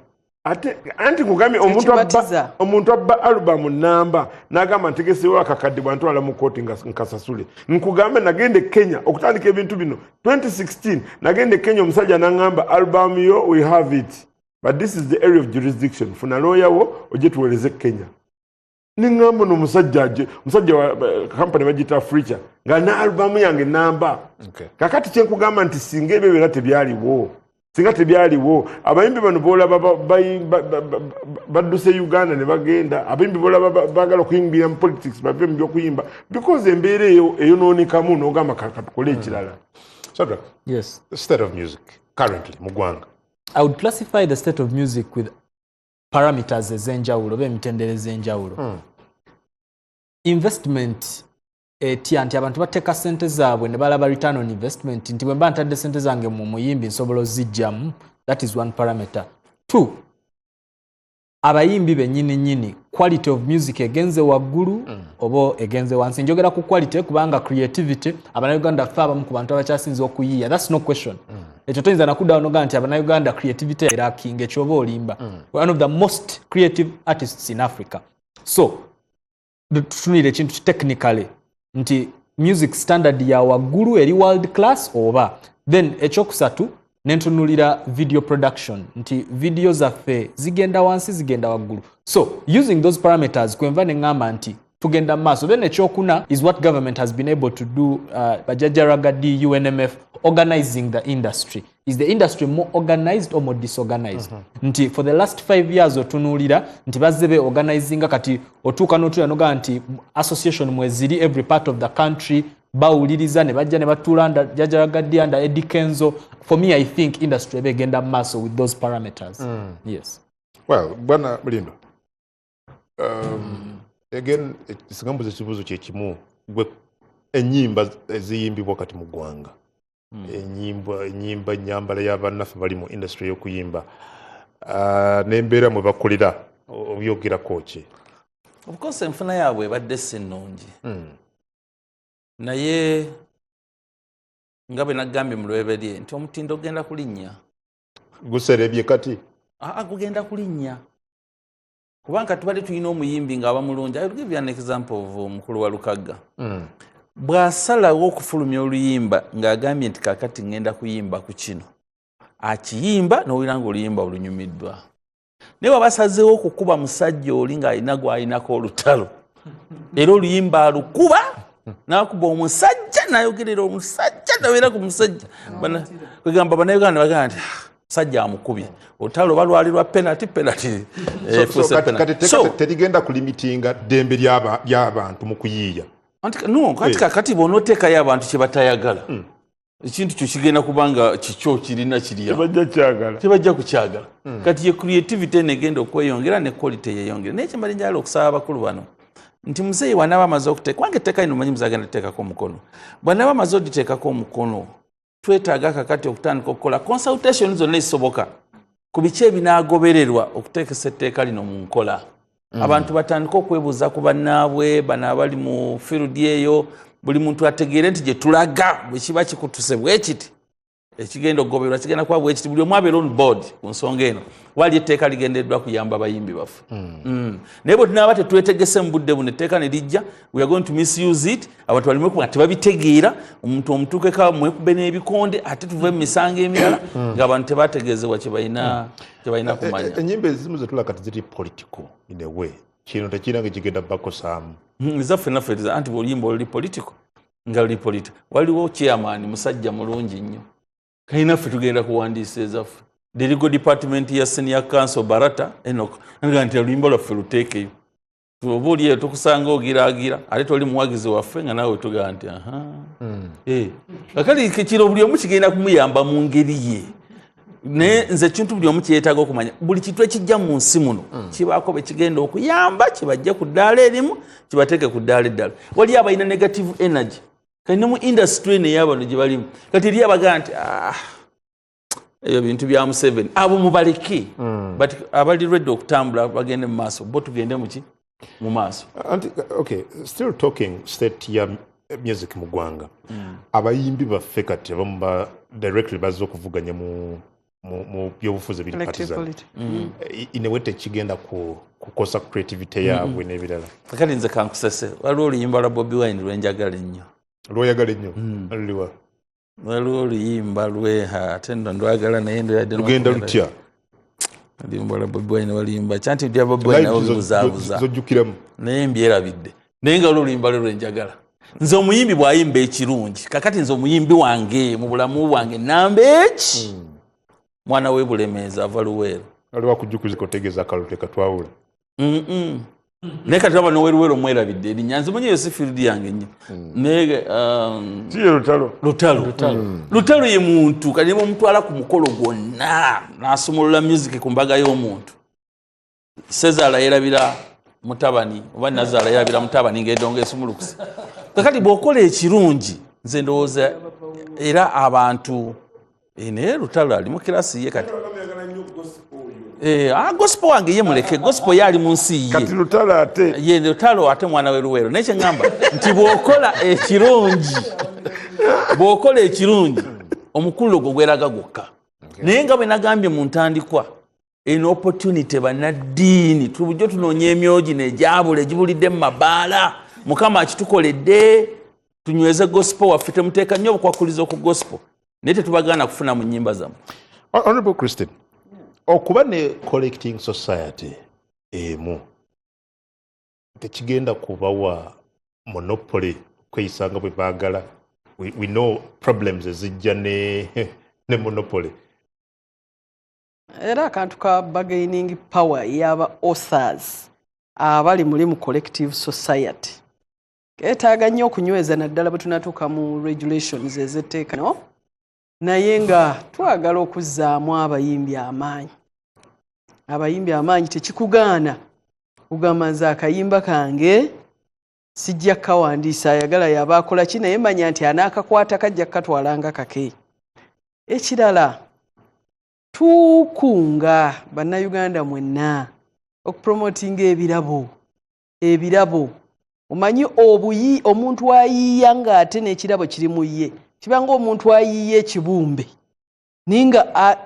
Ate anti nkugambye omuntu Tekibatiza. Omuntu abba alubamu namba n'agamba ntegesewo akakadde bwantwala mu kooti nga nkasasule. Nkugambe, nagenda e Kenya okutandika ebintu bino 2016. Nagenda e Kenya, omusajja n'aŋŋamba, "Album yo, we have it, but this is the area of jurisdiction. Funa lawyer wo ojje tuweereze e Kenya." Niŋŋamba no omusajja aje, omusajja wa kampani bagiyita Fricha, nga na alubamu yange namba. Kakati kyenkugamba nti singa ebyo byonna tebyaliwo, singa tebyaliwo, abayimbi bano bolaba badduse Uganda ne bagenda. Abayimbi bolaba baagala okuyimbira mu politics, bave mu byokuyimba because embeera eyo eyonoonekamu n'ogamba, "Katukole ekirala." Shadrack, Yes. the state of music currently mu ggwanga. I would classify the state of music with parameters ez'enjawulo oba emitendera ez'enjawulo. Investment etya nti abantu bateeka sente zaabwe ne balaba return on investment, nti bwe mba ntadde sente zange mu muyimbi nsobola ozijjamu? That is one parameter. Two, abayimbi bennyini nnyini, quality of music egenze waggulu oba egenze wansi? Njogera ku quality kubanga creativity, Abannayuganda ffe abamu ku bantu abakyasinze okuyiiya, that's no question. Ekyo toyinza nakuddawo nogaa nti Abannayuganda creativity erakinga, ekyoba olimba. One of the most creative artists in Africa. So tutunire ekintu technically nti music standard ya waggulu, eri world class oba. Then ekyokusatu, nentunulira video production, nti video zaffe zigenda wansi, zigenda waggulu? So using those parameters, kwenva neŋŋamba nti tugenda mu maaso. Then ekyokuna is what government has been able to do, bajajja Ragga Dee, UNMF, organizing the industry. Is the industry more organized or more disorganized? Nti for the last 5 years otunuulira nti bazze be organizinga. Kati otuuka n'otuula nogamba nti association mweziri every part of the country, bawuliriza ne bajja ne batuula under Jajja Ragga Dee, under Eddie Kenzo. For me, I think industry eba egenda mu maaso with those parameters, yes. Well, bwana Mulindo, again singa mbuza ekibuuzo kyekimu, gwe ennyimba eziyimbibwa kati mu ggwanga, enyimba, enyambala y'abannaffe bali mu industry y'okuyimba n'embeera mwe bakulira, obyogerako ki? Of course enfuna yaabwe ebadde si nnungi, naye nga bwe nagambye mu lweberye nti omutindo ogenda kulinnya. Guserebye kati? Aa, gugenda kulinnya, kubanga tubadde tulina omuyimbi ng'aba mulungi. I will give you an example of omukulu wa Lukagga. Bw'asalawo okufulumya oluyimba ng'agambye nti kakati ŋŋenda kuyimba ku kino, akiyimba n'owulira ng'oluyimba olunyumiddwa. Naye waba asazeewo okukuba musajja oli ng'alina gw'alinako olutalo, era oluyimba alukuba n'akuba omusajja, n'ayogerera omusajja, nabeera ku musajja. Kwegamba Bannayuganda bagamba nti, "Ah, musajja amukubye olutalo oba lwali lwa penalty, penalty efuuse Kati penalty." etteeka terigenda kulimitinga ddembe ly'abantu mu kuyiiya? No, kati kakati bw'onooteekayo abantu kye batayagala, ekintu kyo kigenda kubanga kikyo kirina kirya. Tebajja kyagala. Tebajja kukyagala. Kati ye creativity eno egenda okweyongera ne quality yeyongera. Naye kyembadde njagala okusaba abakulu bano nti muzeeyi bw'anaaba amaze okuteeka, kubanga etteeka lino manyi muzeeyi agenda kuteekako omukono, bw'anaaba amaze oditeekako omukono, twetaaga kakati okutandika okukola consultation zonna ezisoboka ku biki ebinaagobererwa okuteekesa etteeka lino mu nkola. Abantu batandike okwebuuza ku bannaabwe bano abali mu field eyo, buli muntu ategeere nti gye tulaga bwe kiba kikutuse bwe kiti, ekigenda okugobererwa kigenda kuba bwe kiti. Buli omu abeera on board ku nsonga eno. Wali etteeka ligendereddwa kuyamba abayimbi baffe. Naye bwe tunaaba tetwetegese mu budde buno, etteeka ne lijja, we are going to misuse it. Abantu baleme kuba tebabitegeera, omuntu omutuukeko mwekube n'ebikonde, ate tuve mu misango emirala ng'abantu tebategeezebwa kye balina kumanya. Enyimba ezimu zetulaba kati ziri political in a way. Kino tekirina nga kigenda bakosaamu? Ezaffe naffe anti bwoluyimba oluli political nga luli political. Waliwo chairman musajja mulungi nnyo, kalinaffe tugenda kuwandiisa ezaffe, the legal department ya senior counsel Barata Enoch nga nti oluyimba lwaffe luteekeyo, oba oli eyo tukusanga ogiraagira ate toli muwagizi waffe, nga naawe tugamba nti aha. Kakati kino buli omu kigenda kumuyamba mu ngeri ye. Naye nze ekintu buli omu kyetaaga okumanya, buli kintu ekijja mu nsi muno kibaako bwe kigenda okuyamba, kibajje ku ddaala erimu, kibateeke ku ddaala eddala. Wali abalina negative energy kati ne mu industry eno eyabano gye balimu kati, eri abagaa nti, "Ah, ebyo bintu bya Museveni," abo mubaleke. But abali ready okutambula bagende mu maaso, bo tugende muki mu maaso. Anti okay, still talking state ya music mu ggwanga, abayimbi baffe kati abamu ba directly bazze okuvuganya mu Mu byobufuzi ebiri Elective partisan. politi- In a way tekigenda kukosa creativity yaabwe n'ebirala. Kakati nze kankusese, waliwo oluyimba lwa Bobi Wine lwenjagala ennyo. Lwoyagala ennyo luliwa? Waliwo oluyimba lwe, ha, ate nno ndwagala naye ndoyadde. Lugenda lutya? Oluyimba lwa Bobi Wine waluyimba kyanti bya Bobi Wine nabo bibuzaabuza. Zojjukiramu? Naye mbyerabidde, naye nga waliwo oluyimba lwe lwenjagala nze. Omuyimbi bw'ayimba ekirungi, kakati nze omuyimbi wange mu bulamu bwange namba eki, mwana we Bulemeezi, ava Luweero. Waliwo akujjukiza otegeeza akalulu tekatwawula. Naye kati aba noweruweero mwerabidde erinnya, nze manyi eyo si field yange nnyo, naye Siye Lutalo? Lutalo, Lutalo ye muntu kati nebamutwala ku mukolo gwonna n'asumulula music ku mbaga y'omuntu. Sezaala yerabira mutabani oba nazaala yerabira mutabani ng'edongo esumulukuse. Kakati bw'okola ekirungi, nze ndowooza era abantu naye Lutalo ali mu kirasi ye kati. Gospel wange ye muleke, gospel ye ali mu nsi ye. Kati Lutalo ate? Ye Lutalo ate mwana we Luweero, naye kyeŋŋamba nti bw'okola ekirungi, bw'okola ekirungi, omukululo gwo gweraga gwokka. Naye nga bwe nagambye mu ntandikwa, eno opportunity bannaddiini tubujjo tunoonya emyoyo gino egyabula, egibulidde mu mabaala. Mukama akitukoledde, tunyweze gospel waffe. Temuteeka nnyo obukwakulizo ku gospel, naye tetubagaana kufuna mu nnyimba zammwe. Honorable Christine, okuba ne collecting society emu tekigenda kubawa monopoly okweyisa nga bwe baagala? We know problems ezijja ne monopoly. Era akantu ka bargaining power y'aba authors abali muli mu collective society keetaaga nnyo okunyweza, naddala bwe tunatuuka mu regulations ez'etteeka. No, naye nga twagala okuzzaamu abayimbi amaanyi, abayimbi amaanyi, tekikugaana kugamba nze akayimba kange sijja kukawandiisa, ayagala yaba akola ki, naye manya nti anaakakwata kajja kukatwala nga kake. Ekirala, tukunga Bannayuganda mwenna okupromotinga ebirabo. Ebirabo, omanyi obuyi omuntu ayiiya ng'ate n'ekirabo kiri mu ye, kibanga omuntu ayiiya ekibumbe naye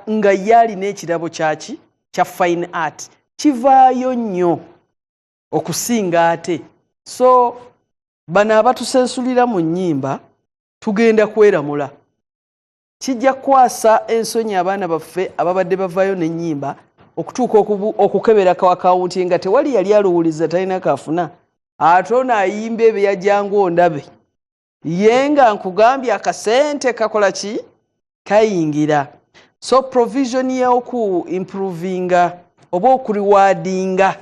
nga ye alina ekirabo kyaki kya fine art, kivaayo nnyo okusinga ate. So bano abatusensulira mu nnyimba tugenda kweramula, kijja kukwasa ensonyi abaana baffe ababadde bavaayo n'ennyimba okutuuka okukebera ku akawunti nga tewali yali alowuliza, talina kafuna. Ate ono ayimba ebyo yajjangu ondabe ye nga nkugambye akasente kakola ki, kayingira. So provision y'oku improvinga oba okurewardinga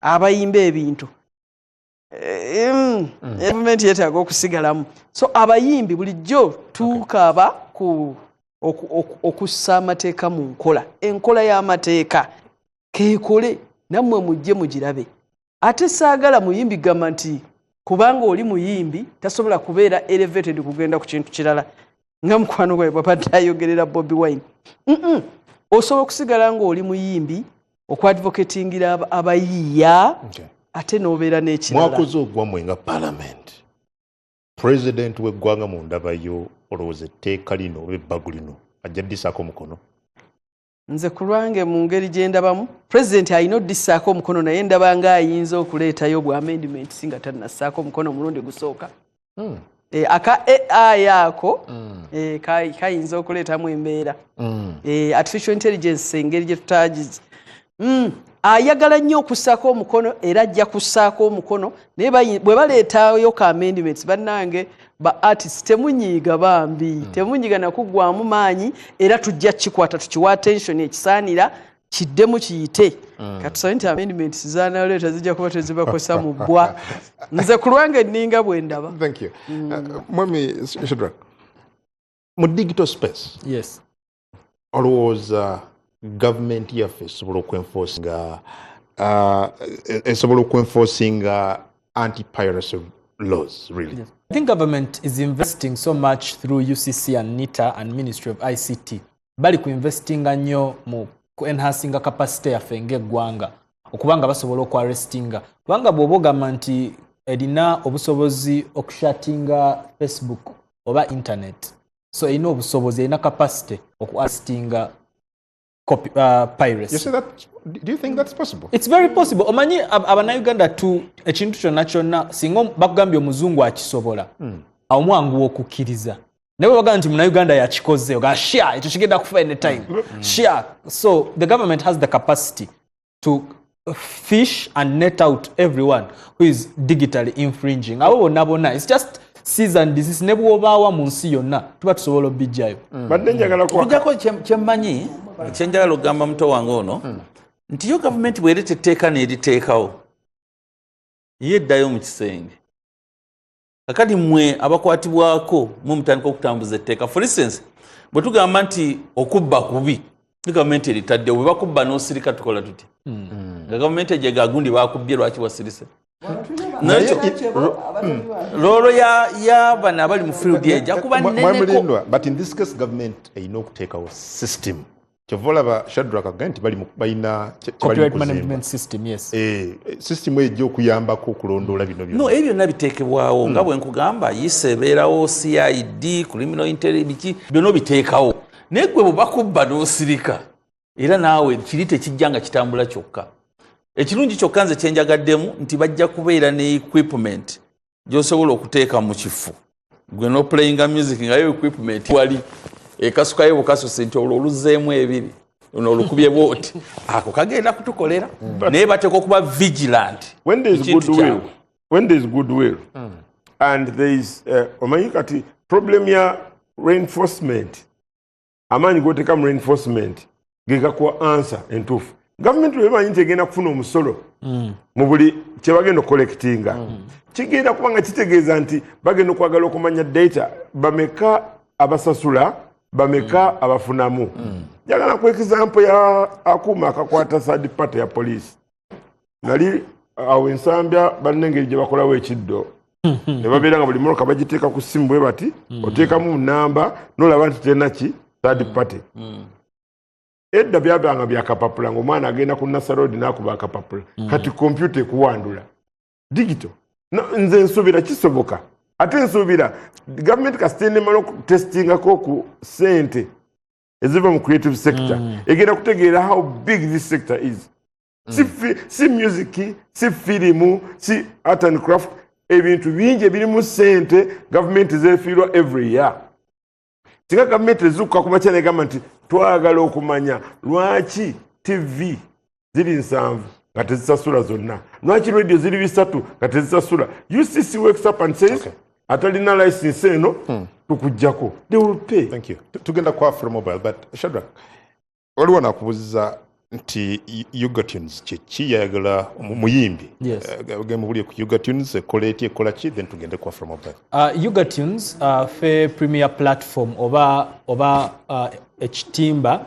abayimba ebintu, gavumenti yeetaaga okusigalamu. So abayimbi bulijjo tukaaba ku okussa amateeka mu nkola, enkola y'amateeka keekole, nammwe mujje mugirabe. Ate saagala muyimbi gamba nti kubanga oli muyimbi tasobola kubeera elevated kugenda ku kintu kirala, nga mukwano gwawe bwabadde ayogerera Bobi Wine. Osobola okusigala ng'oli muyimbi okwadvocatingira abayiiya ate n'obeera n'ekirala. Mwakoze ogwammwe nga parliament. President w'eggwanga mu ndabayo, olowooza etteeka lino oba ebbago lino ajja ddisaako omukono? Nze ku lwange, mu ngeri gye ndabamu, pulezidenti alina oddissaako omukono, naye ndaba nga ayinza okuleetayo bwa amendments nga tannassaako omukono omulundi gusooka. Aka AI ako kayinza okuleetamu embeera. Artificial intelligence, engeri gye tutagizi, ayagala nnyo okussaako omukono era ajja kussaako omukono, naye bwe baleetayo ka amendments, bannange ba artist temunyiiga bambi, temunyiiga nakuggwamu maanyi, era tujja kikwata tukiwa attention ekisaanira, kiddemu kiyite. Katusabe nti amendments zanaleeta zijja kuba tezibakosa mu bbwa. Nze ku lwange nninga bwe ndaba. Thank you. Mwami Shadrack, mu digital space, Yes. olowooza gavumenti yaffe esobola okwenforcinga anti-piracy laws really? I think government is investing so much through UCC and NITA and Ministry of ICT. Bali ku investinga nnyo mu ku enhancinga capacity yaffe ng'eggwanga okuba nga basobola okuarrestinga, kubanga bw'oba ogamba nti erina obusobozi okushatinga Facebook oba internet, so erina obusobozi, erina capacity okuarrestinga. copy, piracy. You see that? Do you think that's possible? It's very possible. Omanyi abannayuganda tu ekintu kyonna kyonna singa bakugambye omuzungu akisobola, awo mwanguwa okukkiriza. Naye bwe bagamba nti munnayuganda yakikoze, oga sha ekyo kigenda kufa anytime sha. So the government has the capacity to fish and net out everyone who is digitally infringing. Abo bonna bonna, it's just cease and desist. Ne bw'obaawa mu nsi yonna, tuba tusobola obijjayo. Badde njagala Okujjako kyemmanyi, kyenjagala okugamba muto wange ono, nti yo gavumenti bwereeta etteeka n'eriteekawo, ye eddayo mu kisenge. Kakati mmwe abakwatibwako mwe mutandika okutambuza etteeka. For instance, bwe tugamba nti okubba kubi, ne gavumenti eritaddewo, bwe bakubba n'osirika, tukola tutya? Nga gavumenti ejega gundi bakubbye, lwaki wasirise? Nakyo role ya bano abali mu field ejja kuba nneneko. Mwamulindwa, but in this case government erina okuteekawo system. Kyova olaba Shadrack agambye nti balina kye bali mu Copyright kuzimba. management system, yes. System eyo ejja okuyambako okulondoola bino byonna. No, ebyo byonna biteekebwawo nga bwe nkugamba, yisa ebeerawo, CID, criminal intelligence, biki byonna obiteekawo. Naye gwe bwe bakubba n'osirika, era naawe kiri tekijja nga kitambula kyokka. Ekirungi kyokka nze kyenjagaddemu nti bajja kubeera ne equipment gy'osobola okuteeka mu kifo gwe n'oplayinga music, nga yo equipment wali ekasukayo bukasusi nti olwo oluzzeemu ebiri, luno olukubye bwoti, ako kagenda kutukolera. Naye bateeka okuba vigilant When there is ekintu goodwill, kyabwe. When there is goodwill and there is omanyi kati problem ya reinforcement, amaanyi goteeka mu reinforcement ge gakuwa answer entuufu. Gavumenti bwemanyi nti egenda kufuna omusolo mu buli kyebagenda okucollectinga, kigenda kuba nga kitegeeza nti bagenda okwagala okumanya data, bameka abasasula, bameka abafunamu. Njagala ku example ya akuuma akakwata third party ya police. Nali awo Ensambya, balina engeri gye bakolawo ekiddo ne babeera nga buli mmotoka bagiteeka ku ssimu bwe bati, oteekamu namba nolaba nti terina ki third party. Edda byabanga byakapapula, ngaomwana agenda ku Nasser Road n'akuba akapapula. Kati kompyuta ekuwandula digital. No, nze nsuubira kisoboka. Ate nsuubira gavumenti kasita enemala okutestingako ku sente eziva mu creative sector, egenda kutegeera how big this sector is. Si music, si firimu, si art and craft, ebintu bingi ebirimu sente gavumenti zefiirwa every year. Singa gavumenti ezuukuka ku makya negamba nti twagala okumanya lwaki TV ziri 70 nga tezisasula zonna, lwaki radio ziri 300 nga tezisasula, UCC wakes up and says, atalina license eno tukugjako, they will pay. Thank you. Tugenda kwa Afro Mobile, but Shadrack, waliwo nakubuuziza nti Ugatunes kyeki? Yayagala muyimbi. Yes. Gemubulye ku Ugatunes, ekola etya, ekola ki? Then tugende ku Afro Mobile. Ugatunes fe premier platform oba ekitimba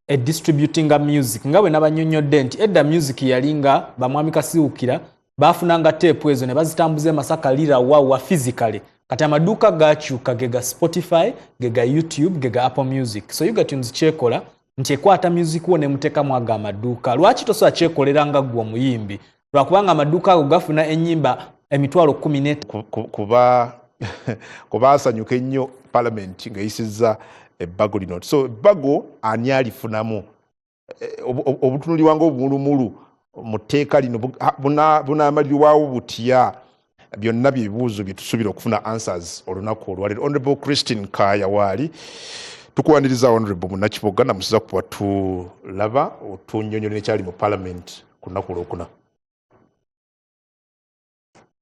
edistributinga music. Nga bwe nabanyonyodde nti edda music yali nga bamwami Kasiwukira bafunanga teepu ezo ne bazitambuza e Masaka, Lira, wawa physically. Kati amaduuka gakyuka, ge ga Spotify, ge ga YouTube, ge ga Apple Music. So Ugatunes kyekola nti ekwata music wo nemuteekamu ago amaduuka. Lwaki tosobola kyekolera nga ggwe omuyimbi? Lwakubanga amaduuka ago gafuna ennyimba 150,000. Kuba asanyuka ennyo parliament ng'eyisizza ebbago lino. So ebbago ani alifunamu? Obutunulibwa ng'obumulumulu mu tteeka lino bunaamalirwawo butya? Byonna byebibuuzo bye tusuubira okufuna answers olunaku olwaleero. Honorable Christine Kaya waali, tukuwaniriza Honorable Munakiboga namusiza kuba tulaba otunyonyola nekyali mu parliament ku lunaku olwokuna.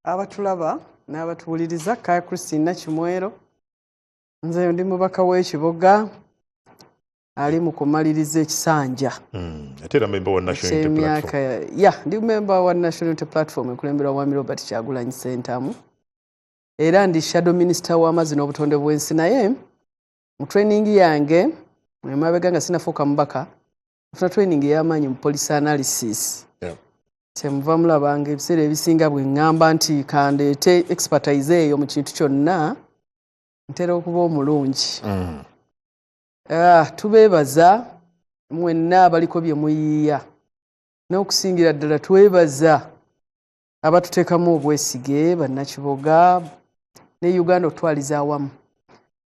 Abatulaba n'abatuwuliriza, Kaya Christine Nakimwero. Nze ndi mubaka w'Ekiboga ali mu kumaliriza ekisanja Ate era member wa National Unity ekyemyaka. Platform. Ya, ndi member wa National Unity Platform ekulemberwa Mwami Robert Kyagulanyi Ssentamu, era ndi shadow minister w'amazzi n'obutonde bw'ensi. Naye mu training yange emabega nga sinafuuka mubaka, nfuna training ey'amaanyi mu policy analysis. Kyemuva mulabanga ebiseera ebisinga bwe ŋŋamba nti kandeete expertise eyo mu kintu kyonna, ntera okuba omulungi. Ah, tubeebaza mwenna abaliko bye muyiiya, n'okusingira ddala twebaza abatuteekamu obwesige, Bannakiboga ne Uganda okutwaliza awamu.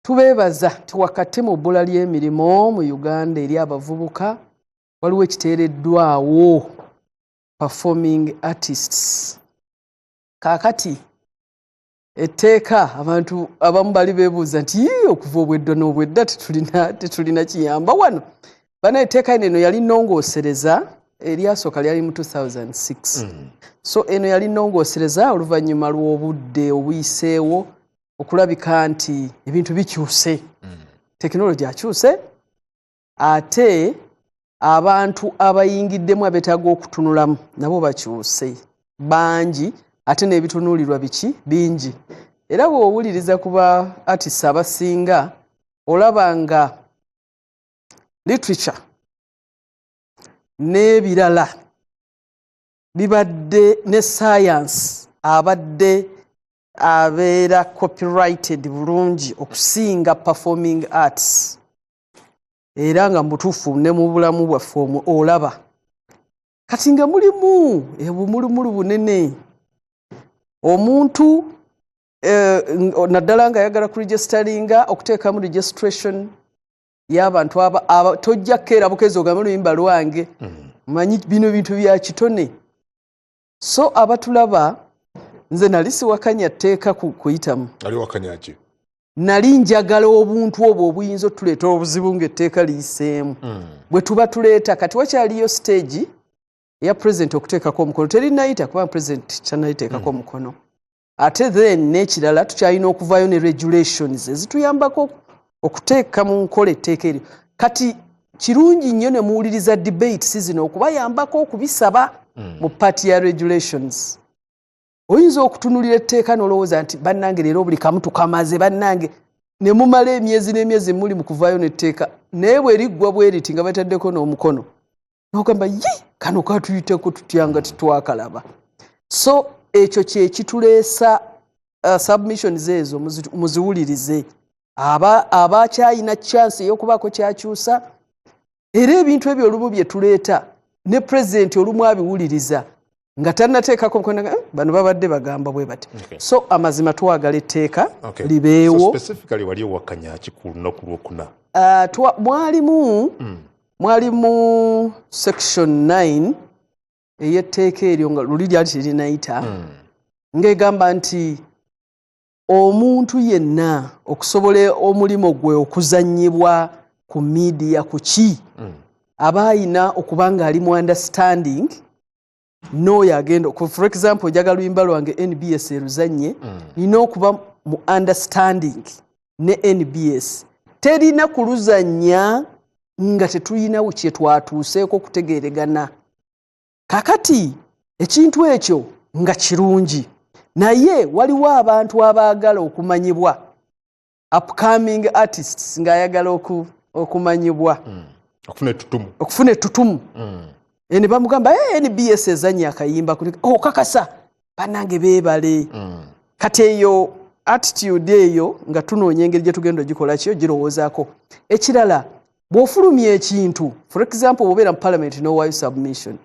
Tubeebaza nti wakati mu bbula ly'emirimu mu Uganda eri abavubuka, waliwo ekiteereddwawo, performing artists. Kaakati etteeka, abantu abamu bali beebuuza nti, "Yii, okuva obwedda n'obwedda tetulina kiyamba wano." Bana, etteeka eno yali nnongoosereza. Eryasooka lyali mu 2006, so eno yali nnongoosereza oluvannyuma lw'obudde obuyiseewo okulabika nti ebintu bikyuse, tekinologi akyuse, ate abantu abayingiddemu abeetaaga okutunulamu nabo bakyuse bangi, ate n'ebitunuulirwa biki bingi. Era bw'owuliriza ku ba artists abasinga, olaba nga literature n'ebirala bibadde ne science abadde abeera copyrighted bulungi okusinga performing arts. Era nga mubutuufu ne mu bulamu bwaffe omwo olaba kati nga mulimu obumulumulu bunene. Omuntu naddala nga ayagala kuregisteringa, okuteekamu registration y'abantu aba tojja kukeera bukeezi ogambe oluyimba lwange. Manyi bino bintu bya kitone. So abatulaba, nze nali siwakanya tteeka kuyitamu. Ali wakanyaki? Nali njagala obuntu obwo obuyinza otuleeta obuzibu ng'etteeka liyiseemu bwe tuba tuleeta. Kati wakyaliyo stage eya president okuteekako omukono. Terinayita kubanga president kyanaliteekako omukono. Ate then n'ekirala, tukyalina okuvaayo ne regulations ezituyambako okuteeka mu nkola etteeka eryo. Kati kirungi nnyo ne muwuliriza debates zino okubayambako okubisaba mu part ya regulations. Oyinza okutunulira etteeka n'olowooza nti, "Bannange, leero buli kamu tukamaze." Bannange, ne mumala emyezi n'emyezi muli mu kuvaayo n'etteeka, naye bwe liggwa bwe riti nga bataddeko n'omukono, n'ogamba, "Yi, kano katuyiteko tutya nga titwakalaba?" So ekyo kyekituleesa submissions ezo. Muziwulirize abakyayina chance ey'okubaako kyakyusa. Era ebintu ebyo olumu bye tuleeta ne pulezidenti olumu abiwuliriza nga tannateekako mukono, "Bano babadde bagamba bwe bati." So amazima twagala etteeka libeewo. So specifically wali owakanya ki ku lunaku lwokuna? Mwalimu section 9 ey'etteeka eryo nga luli lyali terinayita, ng'egamba nti omuntu yenna okusobola omulimu gwe okuzannyibwa ku media ku ki, aba ayina okuba nga ali mu understanding n'oyo agenda. For example, njagala luyimba lwange NBS eruzannye, nina okuba mu understanding ne NBS. Terina kuluzannya nga tetulinawo kye twatuuseeko okutegeeregana. Kakati ekintu ekyo nga kirungi, naye waliwo abantu abaagala okumanyibwa, upcoming artists, ng'ayagala okumanyibwa, okufuna ettutumu. Okufuna ettutumu. Ne bamugamba, "Hey, NBS ezanya akayimba." Okakasa, bannange beebale. Kati eyo attitude eyo nga tunoonya engeri gye tugenda ogikola kyo girowoozaako. Ekirala, bw'ofulumya ekintu, for example bw'obeera mu parliament n'owaayo submission,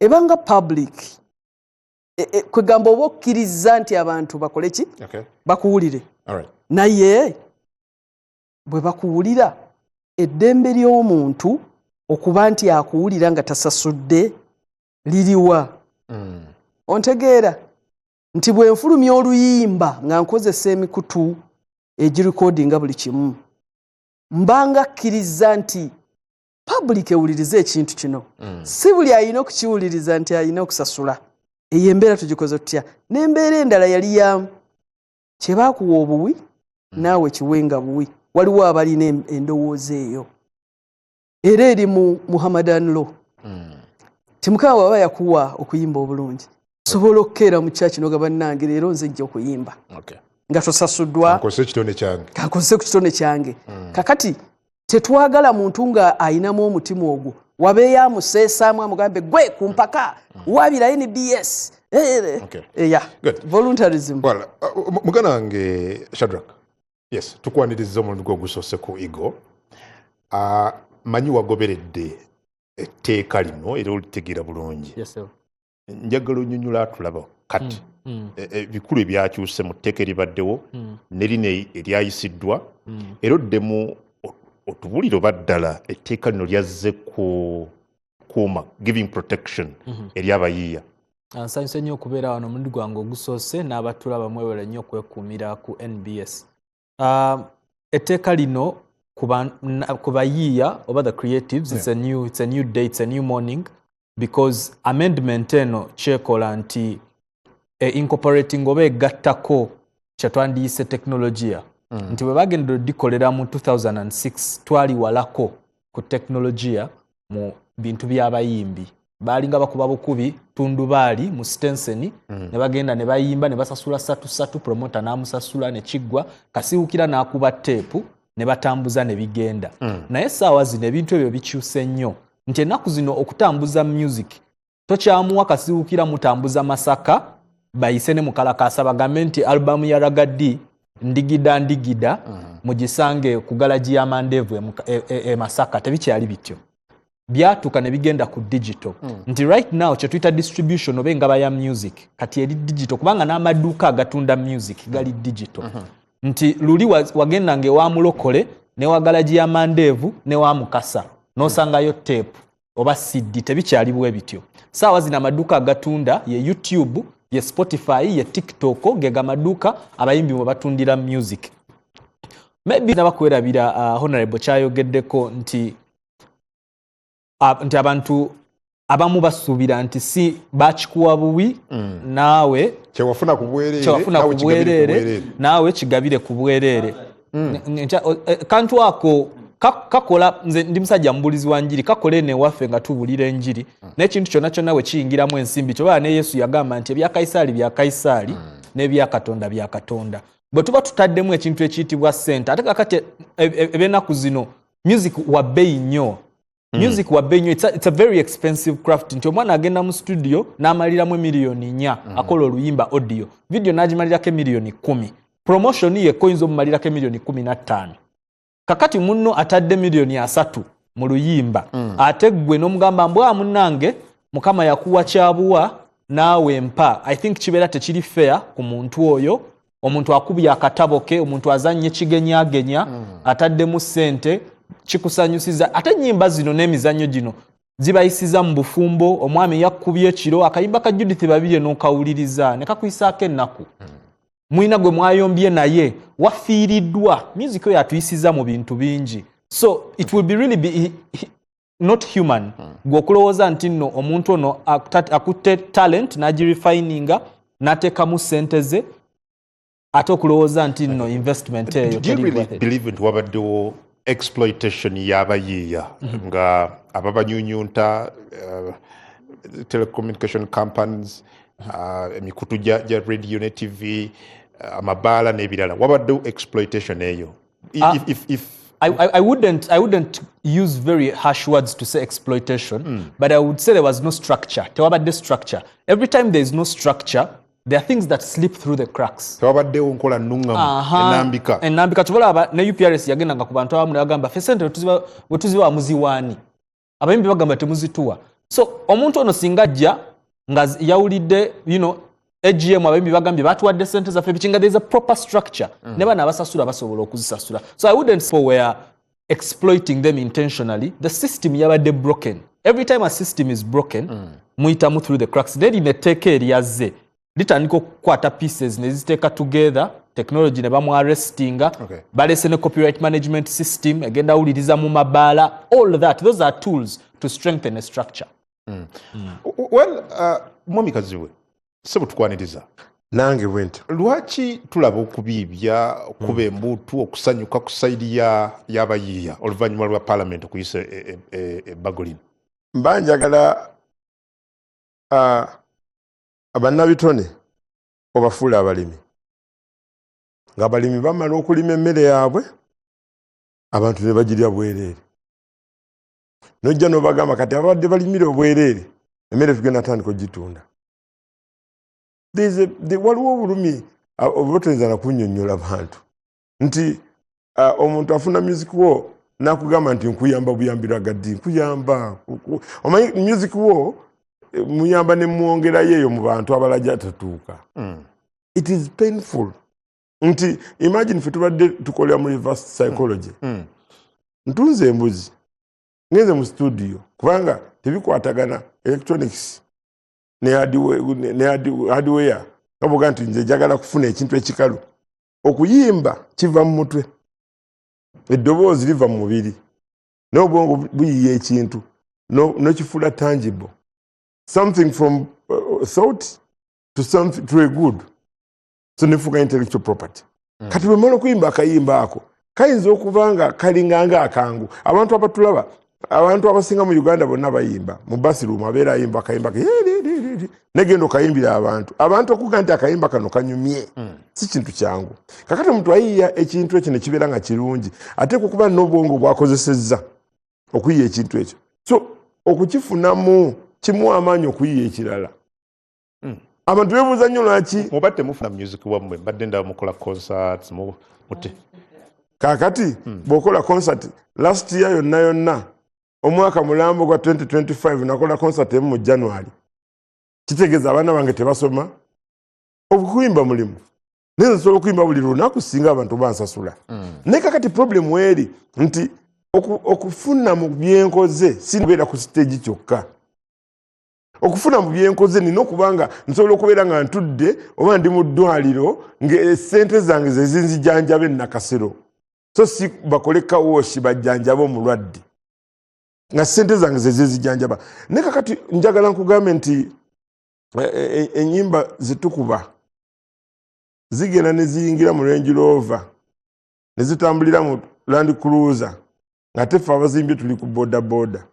ebanga public, kwegamba oba okkiriza nti abantu bakole ki? Bakuwulire. Naye bwe bakuwulira, eddembe ly'omuntu okuba nti akuwulira nga tasasudde liriwa? Ontegeera nti bwe nfulumya oluyimba nga nkozesa emikutu egirikodinga buli kimu, mbanga kkiriza nti public ewulirize ekintu kino. Si buli alina okukiwuliriza nti alina okusasula. Eyo embeera tugikoze tutya? N'embeera endala yali ya kyebakuwa obuwi, naawe kiwenga buwi. Waliwo abalina endowooza eyo, era eri mu Muhammadan law, ti Mukama bwaba yakuwa okuyimba obulungi, sobola okukeera mu kyaki noga, "Bannange, leero nze nja okuyimba," nga tosasuddwa. Nkozesa ekitone kyange. Kankozese ku kitone kyange. Kakati tetwagala muntu nga ayinamu omutima ogwo wabeeyo amuseesaamu amugambe, "Gwe ku mpaka wabira NBS." Yeah. Good. Voluntarism. Well, muganda wange Shadrack, yes, tukwaniriza omulundi gwo ogusoose ku Eagle. Manyi wagoberedde etteeka lino era olitegeera bulungi. Yes, sir. Njagala onyonyola atulaba kati. Ebikulu ebyakyuse mu tteeka eribaddewo ne lino eryayisiddwa, era oddemu otubulire oba ddala etteeka lino lyazze ku kuuma, giving protection eri abayiiya. Nsanyuse nnyo okubeera wano omulundi gwange ogusoose, n'abatulaba mwewale nnyo okwekuumira ku NBS. Etteeka lino ku bayiiya oba the creatives, it's a new day, it's a new morning, because amendment eno kyekola nti incorporating oba egattako kyetwandiyise technologia, nti bwe bagenda odikolera mu 2006 twali walako ku technologia mu bintu by'abayimbi. Baalinga bakuba bukubi tundubaali mu stenseni, ne bagenda ne bayimba ne basasula satu satu, promota n'amusasula ne kiggwa, kasiwukira n'akuba teepu ne batambuza ne bigenda. Naye essaawa zino ebintu ebyo bikyuse nnyo, nti ennaku zino okutambuza music tokyamuwa kasiwukira mutambuza Masaka bayise ne mukalakasa bagambe nti albamu ya Ragga Dee ndigida ndigida mugisange ku galagi y'amandeevu e Masaka. Tebikyali bityo, byatuuka ne bigenda ku digital, nti right now kyetuyita distribution oba engaba ya music kati eri digital, kubanga n'amaduuka agatunda music gali digital, nti luli wagendanga ewa mulokole ne galagi y'amandeevu ne wa Mukasa n'osangayo tape oba CD. Tebikyali bwe bityo. Saawa zino amaduuka agatunda ye YouTube, ye Spotify, ye TikTok, ge gamaduuka abayimbi mwe batundira music. Maybe nabakwerabira honorable kyayogeddeko nti abantu abamu basuubira nti si bakikuwa buwi, naawe kyewafuna ku bwereere, kyewafuna naawe ku kigabire ku bwereere, bwereere. Naawe kigabire ku bwereere. Kantu ako kakola. Nze ndi musajja mubulizi wa njiri, kakola eno ewaffe nga tubulira enjiri, n'ekintu kyonna kyonna bwe kiyingiramu ensimbi, kyobaa ne Yesu yagamba nti ebya Kayisaali bya Kayisaali n'ebya Katonda bya Katonda. Bwe tuba tutaddemu ekintu ekiyitibwa ssente, ate kakati eb'ennaku zino music wa bbeeyi nnyo, music wa bbeeyi nnyo. It's a very expensive craft, nti omwana agenda mu studio n'amaliramu emiliyoni 4 akola oluyimba, audio, video n'agimalirako emiliyoni 10, promotion yekka oyinza omumalirako emiliyoni 15. Kakati munno atadde miliyoni 30 mu luyimba, ate ggwe n'omugamba mbwa munnange Mukama yakuwa kyabuwa naawe mpa. I think kibeera tekiri fair ku muntu oyo. Omuntu akubye akatabo ke, omuntu azannye kigenyagenya, ataddemu ssente, kikusanyusiza. Ate ennyimba zino n'emizannyo gino zibayisiza mu bufumbo. Omwami yakkubye ekiro akayimba ka Judith Babirye n'okawuliriza ne kakuyisaako ennaku, mwina gwe mwayombye naye wafiiriddwa. Music oyo atuyisiza mu bintu bingi, so it will be really be not human gwe okulowooza nti nno omuntu ono akutte talent n'agirefininga n'ateekamu ssente ze, ate okulowooza nti nno investment eyo Do you teri really worth it. believe nti wabaddewo exploitation y'abayiiya nga ababanyunyunta, telecommunication companies, emikutu gya radio ne TV, amabaala n'ebirala? Wabaddewo exploitation eyo? If I wouldn't use very harsh words to say exploitation, but I would say there was no structure. Tewabadde structure. Every time there is no structure, there are things that slip through the cracks. Tewabaddewo nkola nnuŋŋamu enambika. Enambika. Tubalaba ne UPRS yagendanga ku bantu abamu ne bagamba ffe sente bwe tuzibawa muziwaani. Abayimbi bagamba temuzituwa. So omuntu ono singa ajja nga yawulidde AGM, abayimbi bagambye batuwadde sente zaffe biki, nga there is a proper structure, ne bano abasasula basobola okuzisasula. So I wouldn't say were exploiting them intentionally. The system yabadde broken. Every time a system is broken, muyitamu through the cracks. Naye lino etteeka eryazze litandika okukwata pieces ne ziteeka together, technology ne bamuarrestinga. Balese ne copyright management system egenda wuliriza mu mabaala. All that, those are tools to strengthen a structure. Well, mwami Kazibwe, sebo, tukwaniriza. Nange bwentyo. Lwaki tulaba okubiibya, okuba embuutu, okusanyuka ku side y'abayiiya oluvannyuma lwa paalamenti okuyisa ebbago lino? Mba njagala bannabitone obafuula abalimi, ng'abalimi bamala okulima emmere yaabwe, abantu ne bagirya bwereere. Nojja n'obagamba kati abadde balimira obwereere emmere tugenda tandika ogitunda. Waliwo obulumi obutoyinza nakunnyonnyola bantu nti omuntu afuna music wo nakugamba nti nkuyamba buyambi Ragga Dee, nkuyamba. Omanyi music wo Muyamba ne mwongerayo eyo mu bantu abalala gyatatuuka. It is painful nti imagine fe tubadde tukolera mu reverse psychology. Ntunze embuzi, ngenze mu studio, kubanga tebikwatagana electronics ne hardware. Nga bwoga nti nze njagala kufuna ekintu ekikalu, okuyimba kiva mu mutwe, eddoboozi liva mu mubiri, naye obwongo buyiya ekintu nokifuula tangible, something from thought to something, to a good. So nefuuka intellectual property. Kati bwe mala okuyimba akayimba ako, kayinza okuba nga kalinganga akangu. Abantu abatulaba, abantu abasinga mu Uganda bonna bayimba mu bathroom, abeera ayimba akayimba ke negenda okayimbira abantu. Abantu okuga nti akayimba kano kanyumye si kintu kyangu. Kakati omuntu ayiya ekintu ekyo nekibeera nga kirungi, ate kukuba n'obwongo bwakozesezza okuyiya ekintu ekyo, so okukifunamu kimuwa amaanyi okuyiya ekirala. Abantu beebuuza nnyo lwaki Mubadde mufuna music wammwe, mbadde ndaba mukola concerts mute. Kakati bw'okola concert, last year yonna yonna, omwaka mulambo gwa 2025, nakola concert emu mu January. Kitegeeza abaana bange tebasoma. Okuyimba mulimu, naye nsobola okuyimba buli lunaku singa abantu bansasula. Naye kakati problem eri nti okufuna mu byenkoze sikubeera ku stage kyokka. Okufuna mu byenkoze nina okuba nga nsobola okubeera nga ntudde oba ndi mu ddwaliro, ng'esente zange zezinzijanjaba ennakasero, so si bakole car wash bajjanjabe omulwadde, nga sente zange zezizijanjaba. Naye kakati njagala nkugambe nti enyimba zetukuba zigenda ne ziyingira mu Range Rover, ne zitambulira mu Land Cruiser, nga teffe abazimbye tuli ku boda boda.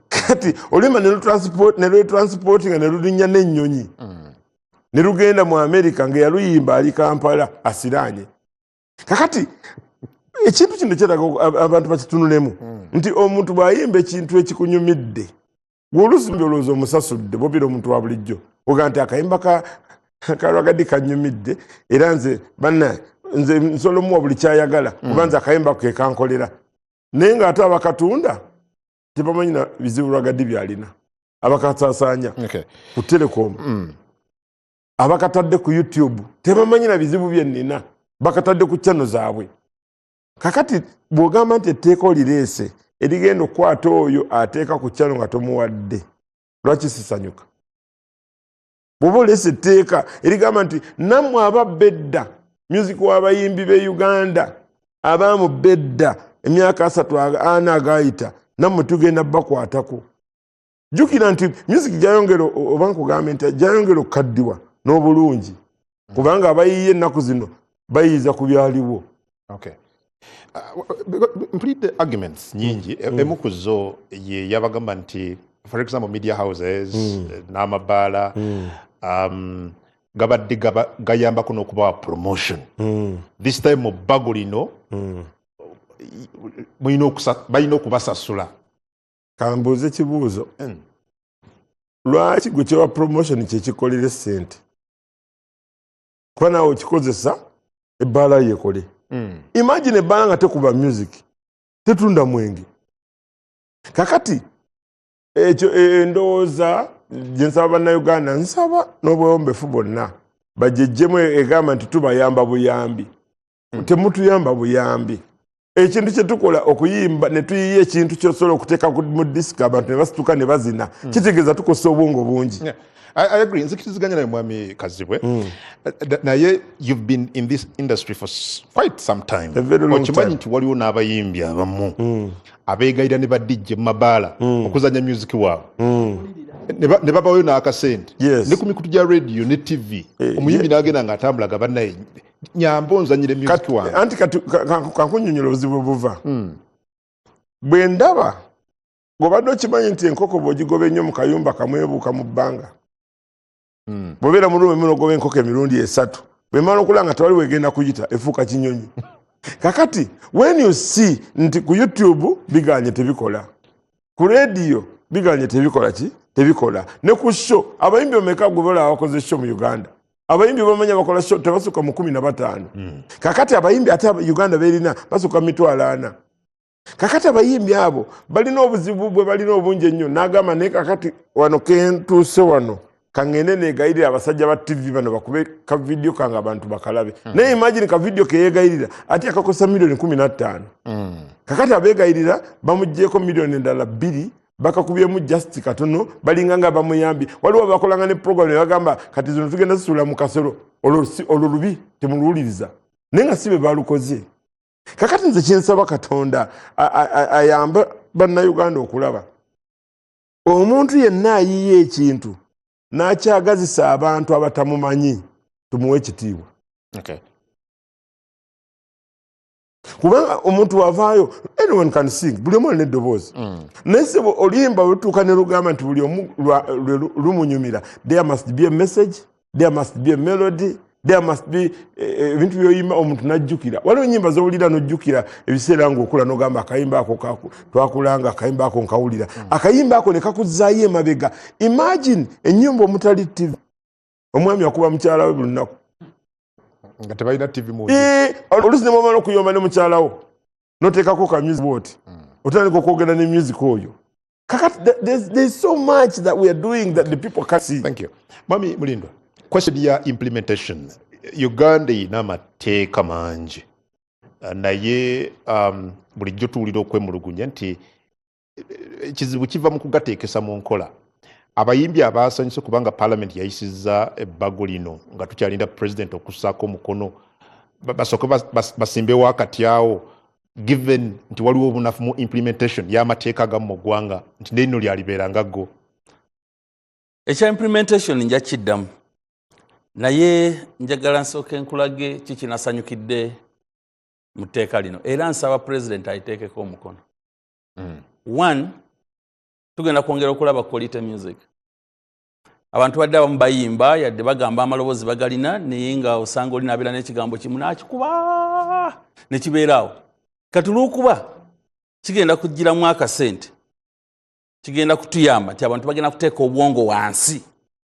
Kati oluyimba ne lwetransport nga ne lulinnya n'ennyonyi ne lugenda mu America, nga yaluyimba ali Kampala asiraanye. Kakati ekintu kino kyetaaga abantu bakitunulemu nti omuntu bw'ayimba ekintu ekikunyumidde, gweoluusi olowooza omusasudde. Bobira omuntu wa bulijjo oga nti akayimba ka Ragga Dee kanyumidde, era nze banna nze nsobola omuwa buli kyayagala, kuba nze akayimba ke kankolera. Naye ng'ate abakatunda tebamanyi na bizibu Ragga Dee byalina, abakasaasaanya ku telecom, abakatadde ku YouTube tebamanyi na bizibu byenina, bakatadde ku channel zaabwe. Kakati bw'ogamba nti etteeka olireese erigenda okukwata oyo ateeka ku channel nga tomuwadde, lwaki sisanyuka? Bw'oba oleese etteeka erigamba nti nammwe ababba edda music w'abayimbi b'e Uganda, abaamubba edda emyaka 34 agayita, nammwe tugenda bakwatako. Jjukira nti music gyayongera, oba nkugambe nti gyayongera okukaddiwa n'obulungi, kubanga abayiye ennaku zino bayiiza ku byaliwo. Okay. Mpulidde arguments nyingi. Emu ku zo ye yabagamba nti, for example, media houses n'amabaala gabadde gayambako n'okubawa promotion. This time mu bbago lino balina okubasasula. Kambuuze kibuuzo. Lwaki gwe kyewa promotion kyekikolera essente? Kuba naawe okikozesa ebbaala yekole. Imagine ebbaala nga tekuba music, tetunda mwenge. Kakati ekyo endowooza gyensaba Bannayuganda, nsaba n'obwewombefu bonna bajejjemu egamba nti tubayamba buyambi. Temutuyamba buyambi. Ekintu kyetukola okuyimba ne tuyiya ekintu kyosobola okuteeka mu disiko, abantu ne basituka ne bazina, kitegeeza tukosa obwongo bungi. Yeah. I agree. Nzikiriziganya naye, Mwami Kazibwe. Naye you've been in this industry for quite some time. A very long Okimanyi time. nti waliwo n'abayimbi abamu abeegayira ne badijje mu mabaala okuzanya music waabwe, ne babawayo n'akasente ne ku mikutu gya radio ne TV, omuyimbi n'agenda ng'atambula ga bannaye, nyamba onzanyire music wange. Anti kati kankunyonyola obuzibu buva bwe ndaba. Gobadde okimanyi nti enkoko bw'ogigoba ennyo mu kayumba kamwebuuka mu bbanga? Bw'obeera mu room nogoba enkoko emirundi esatu, bwemala okulaba nga tewali wegenda kuyita, efuuka kinyonyi. Kakati when you see nti ku YouTube biganye tebikola, ku radio biganye tebikola, ki tebikola, ne ku show, abayimbi omeka gwe balaba bakoze show mu Uganda? Abayimbi bamanya bakola show tebasukka mu 15. Kakati abayimbi ate Uganda berina basuka 400,000. Kakati abayimbi abo balina obuzibu bwe balina obungi ennyo. N'agamba, naye kakati wano kentuuse, wano kaŋŋende negayirira abasajja ba TV bano bakube ka vidiyo kange abantu bakalabe. Naye imagine ka vidiyo keyegayirira ate akakosa miliyoni 15. Kakati abeegayirira bamugyeko miliyoni endala 2, bakakubyemu just katono, balinga nga bamuyambye. Waliwo bakolanga ne program ne bagamba, kati zino tugenda zisuula mu kasero, olwo lubi temuluwuliriza, naye nga si be balukoze. Kakati nze kyensaba Katonda ayambe Bannayuganda okulaba omuntu yenna ayiye ekintu n'akyagazisa abantu abatamumanyi, tumuwe ekitiibwa. Kubanga omuntu wavaayo, anyone can sing, buli omu alina eddoboozi. Naye sebo, oluyimba lutuuka ne lugamba nti buli omu lumunyumira, there must be a message, there must be a melody, there must be ebintu byoyimba omuntu najjukira. Waliwo enyimba zowulira nojjukira ebiseera ngaokula, nogamba akayimba ako twakulanga akayimba ako, nkawulira akayimba ako ne kakuzaayo emabega. Imagine enyumba omutali TV, omwami akuba mukyala we buli lunaku. Nga tebalina TV mu Oluusi nemwamala okuyomba ne mukyalawo, noteekako ka music bwoti, otandika okwogera ne music oyo. Kakati there's so much that we are doing that the people can't see. Thank you. Mwami Mulindwa, question ya implementation. Uganda erina amateeka mangi. Naye bulijjo tuwulira okwemulugunya nti ekizibu kiva mu kugateekesa mu nkola. Abayimbi abasanyuse kubanga parliament yayisizza ebbago lino nga tukyalinda president okussaako omukono, basooke basimbewo akatyawo, given nti waliwo obunafu mu implementation y'amateeka agamu mu ggwanga, nti nerino lyalibeeranga go. Ekya implementation nja kiddamu, naye njagala nsooke nkulage kikinasanyukidde mu tteeka lino, era nsaba president ayiteekeko omukono. One, tugenda kwongera okulaba quality music. Abantu badde abamu bayimba, yadde bagamba amaloboozi bagalina, naye nga osanga oli nabeera n'ekigambo kimu nakikuba nekibeeraawo. Kati olwokuba kigenda kugiramu akasente, kigenda kutuyamba nti abantu bagenda kuteeka obwongo wansi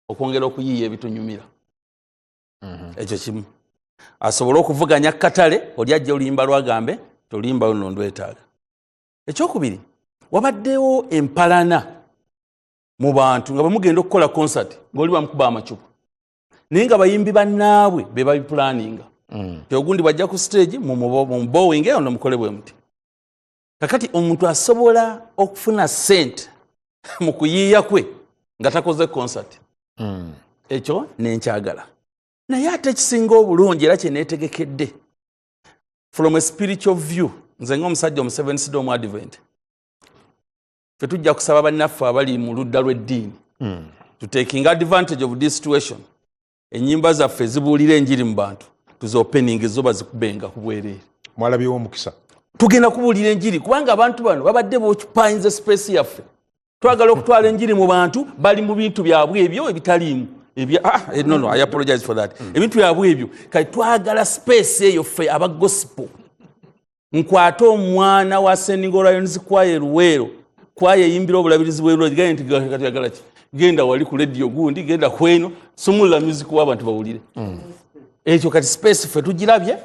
okwongera okuyiiya ebitunyumira. Ekyo kimu, asobole okuvuganya katale, oli ajja oluyimba lwagambe ti oluyimba luno ndwetaaga. Ekyokubiri, wabaddewo empalana mu bantu nga bwe mugenda okukola concert ngaoli bamukuba amacupa, naye nga bayimbi bannaabwe be babipulaninga ti ogundi bwajja ku stage mumubowing eyo nomukole bwe muti. Kakati omuntu asobola okufuna sente mu kuyiiya kwe nga takoze concert. Ekyo nenkyagala. Naye ate ekisinga obulungi, era kyeneetegekedde from a spiritual view, nze ngaomusajja omuseventh day omuadvent, fe tujja kusaba bannaffe abali mu ludda lw'eddiini to taking advantage of this situation. Ennyimba zaffe zibuulira enjiri mu bantu, tuzopeninga zo bazikubenga ku bwereere. Mwalabyewo omukisa. Tugenda kubuulira enjiri, kubanga abantu bano babadde boccupyinze space yaffe. Twagala okutwala enjiri mu bantu, bali mu bintu byabwe ebyo ebitaliimu. No, I apologize for that. Ebintu byabwe ebyo, kati twagala space eyo ffe aba gospel. Nkwate omwana wa Ascending Orions kwaya eruweero, kwaya eyimbira obulabirizi bweruweero, gende nti kati yagala ki, genda wali ku radio gundi, genda kweno, sumulula music w'abantu bawulire. Ekyo kati space ffe tugirabye,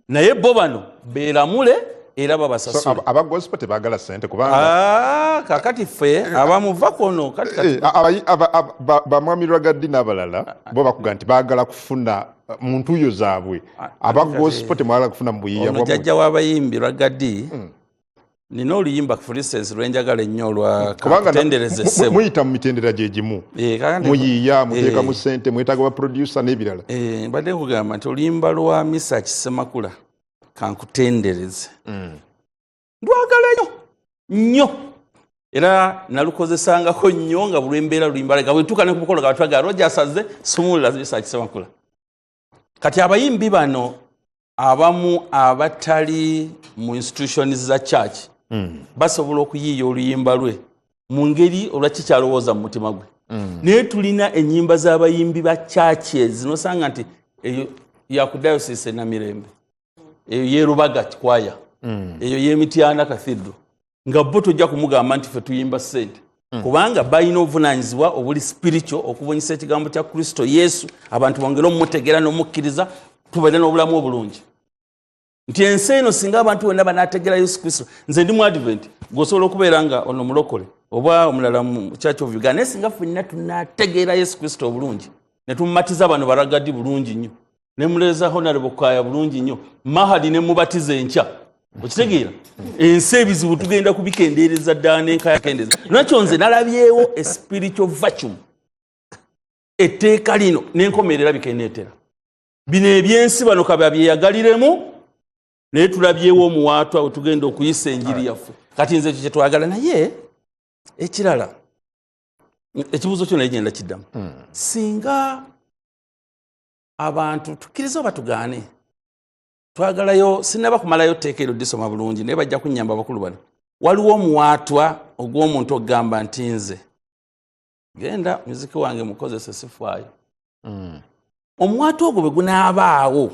naye bo bano beeramule era So, babasasule. Aba gospel tebaagala sente kubanga Ah, kakati ffe abamuva kono kati kati Bamwami Rwagaddi n'abalala bo bakuga nti baagala kufuna mu ntuuyo zaabwe. Aba gospel temwagala kufuna mu buyiiya Ono bwammwe. Jjajja w'abayimbi Rwagaddi, nina oluyimba for instance lwenjagala ennyo olwa Kubanga Kakutendereza Essebo. Muyita mu mitendera gye gimu. Muyiiya, muteekamu ssente, mwetaaga ba producer n'ebirala. Mbadde nkugamba nti oluyimba lwa Misa Kisemakula Kankutendereze ndwagala nnyo nnyo, era nalukozesangako nnyo nga buli embeera luyimba nga bwetuuka ne ku mukolo nga batwaga Roger asaze sumulula Misa Kisemakula. Kati abayimbi bano abamu abatali mu institutions za church basobola okuyiiya oluyimba lwe mu ngeri olwaki kyalowooza mu mutima gwe, naye tulina ennyimba z'abayimbi ba churches nosanga nti eyo yaku diocese enamirembe, eyo yerubaga kwaya, eyo yemityana cathedral, nga bo tojja kumugamba nti fe tuyimba ssente, kubanga balina obuvunanyizibwa obuli spiritual okubunyisa ekigambo kya Kristo Yesu, abantu bongere omumutegeera n'omukkiriza, tubeere n'obulamu obulungi. Nti ensi eno singa abantu bonna banaategera Yesu Kristo. Nze ndi mu Advent, gweosobola okubeera nga ono mulokole oba omulala mu Church of Uganda, naye singa ffenna tunaategeera Yesu Kristo obulungi, ne tumumatiza bano baragadi bulungi nnyo, ne muleeza Honorable Kaya bulungi nnyo, Mahadi ne mubatiza enkya, okitegeera, ensi ebizibu tugenda kubikendeereza ddala n'enkayakendeeza. Nakyo nze nalabyewo a spiritual vacuum. Etteeka lino n'enkomerera bikeneetera bino ebyensi, bano kaba byeyagaliremu, naye tulabyewo omuwaatwa we tugenda okuyisa enjiri yaffe. Kati nze ekyo kyetwagala. Naye ekirala, ekibuuzo kyo naye genda kiddamu. Singa abantu tukkirize oba tugaane, twagalayo, sinaba kumalayo tteeka eryo disoma bulungi, naye bajja kunyamba abakulu bano. Waliwo omuwaatwa ogw'omuntu okugamba nti nze genda muziki wange mukozese, sifaayo. Omuwaatwa ogwo bwe gunaabaawo,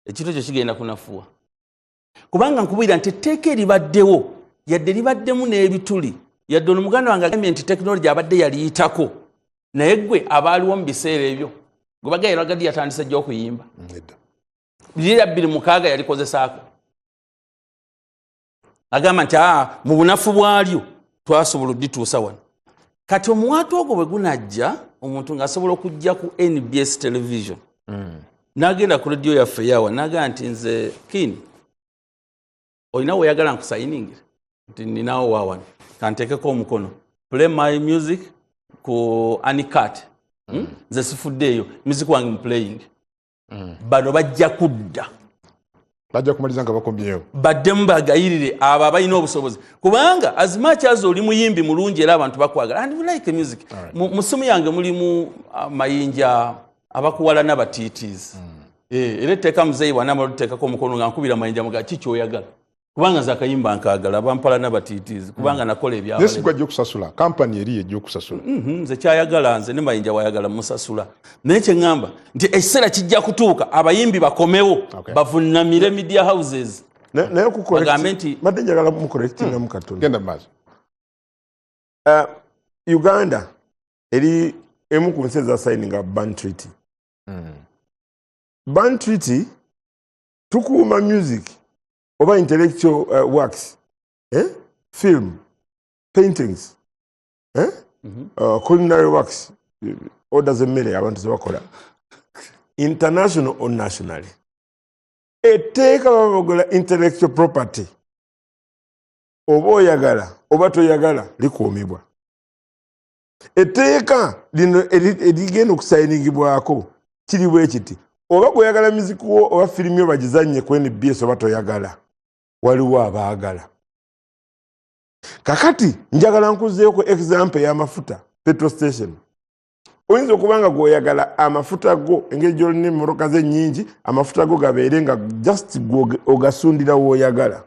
ekintu ekyo kigenda kunafuwa, kubanga nkubwira nti etteeka eribaddewo, yadde libaddemu n'ebituli, yadde ono muganda wange agambye nti tekinologi abadde yaliyitako, naye gwe abaaliwo mu biseera ebyo gwe bagaye Ragga Dee yatandise jja okuyimba Nedda. Lira 2006 yalikozesaako, agamba nti aa mu bunafu bwalyo twasobola odituusa wano. Kati omuwaatwa ogwo bwe gunajja, omuntu ng'asobola okujja ku NBS television n'agenda ku rediyo yaffe yawa n'agamba nti nze Kin, olina weyagala nkusayiningira nti ninawo wawano, kanteekeko omukono, play my music ku anicat. Nze sifuddeeyo, music wange mu playing. Bano bajja kudda. Bajja kumaliza nga bakomyewo. Baddemu bagayirire abo abalina obusobozi, kubanga as much as oli muyimbi mulungi era abantu bakwagala and we like music. Mu simu yange mulimu Mayinja abakuwalana batiitiizi. Era etteeka muzeeyi bwanamala otuteekako omukono nga nkubira Mayinja muga ki kyoyagala, kubanga nze akayimba nkaagala, bampalana batiitiizi kubanga nakola Naye ebyabalema. Si gwajja okusasula, kampani eri ejja okusasula. Nze kyayagala, nze ne Mayinja wayagala musasula, naye kyeŋŋamba nti ekiseera kijja kutuuka abayimbi bakomewo bavunamire media houses. Naye Bagambe nti- badde njagala mucorrectingamu katono. Genda mu maaso. Uganda eri emu ku nsi ezasayininga Berne Treaty. Berne Treaty tukuuma music oba intellectual works, eh? Film, paintings, eh? Culinary works, orders emmere abantu zebakola, international or nationally. Etteeka baba bagola intellectual property, oba oyagala oba toyagala, likuumibwa. Etteeka lino erigenda okusayiningibwako kiri bwe kiti: oba gweyagala muziki wo oba firimu yo bagizanye ku NBS oba toyagala, waliwo abaagala. Kakati njagala nkuzeeyo ku example ey'amafuta, petrol station. Oyinza okuba nga gweoyagala amafuta go, engeri gyolina emmotoka ze ennyingi, amafuta go gabeere nga just gwe ogasundira wooyagala.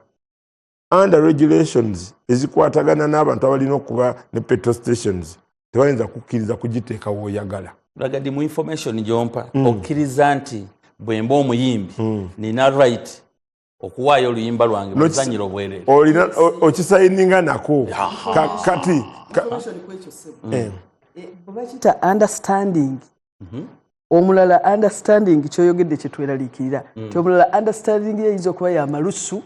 Under regulations ezikwatagana n'abantu abalina okuba ne petrol stations, tebayinza kukkiriza kugiteeka wooyagala. Ragga Dee, mu information gyompa, okkiriza nti bwe mba omuyimbi nina right okuwaayo oluyimba lwange muzanyira obwereere? Olina okisayininga nako. Kati Bwe bakiyita understanding, omulala understanding kyoyogedde kyetweraliikirira ti omulala understanding ye eyinza okuba yamalusu,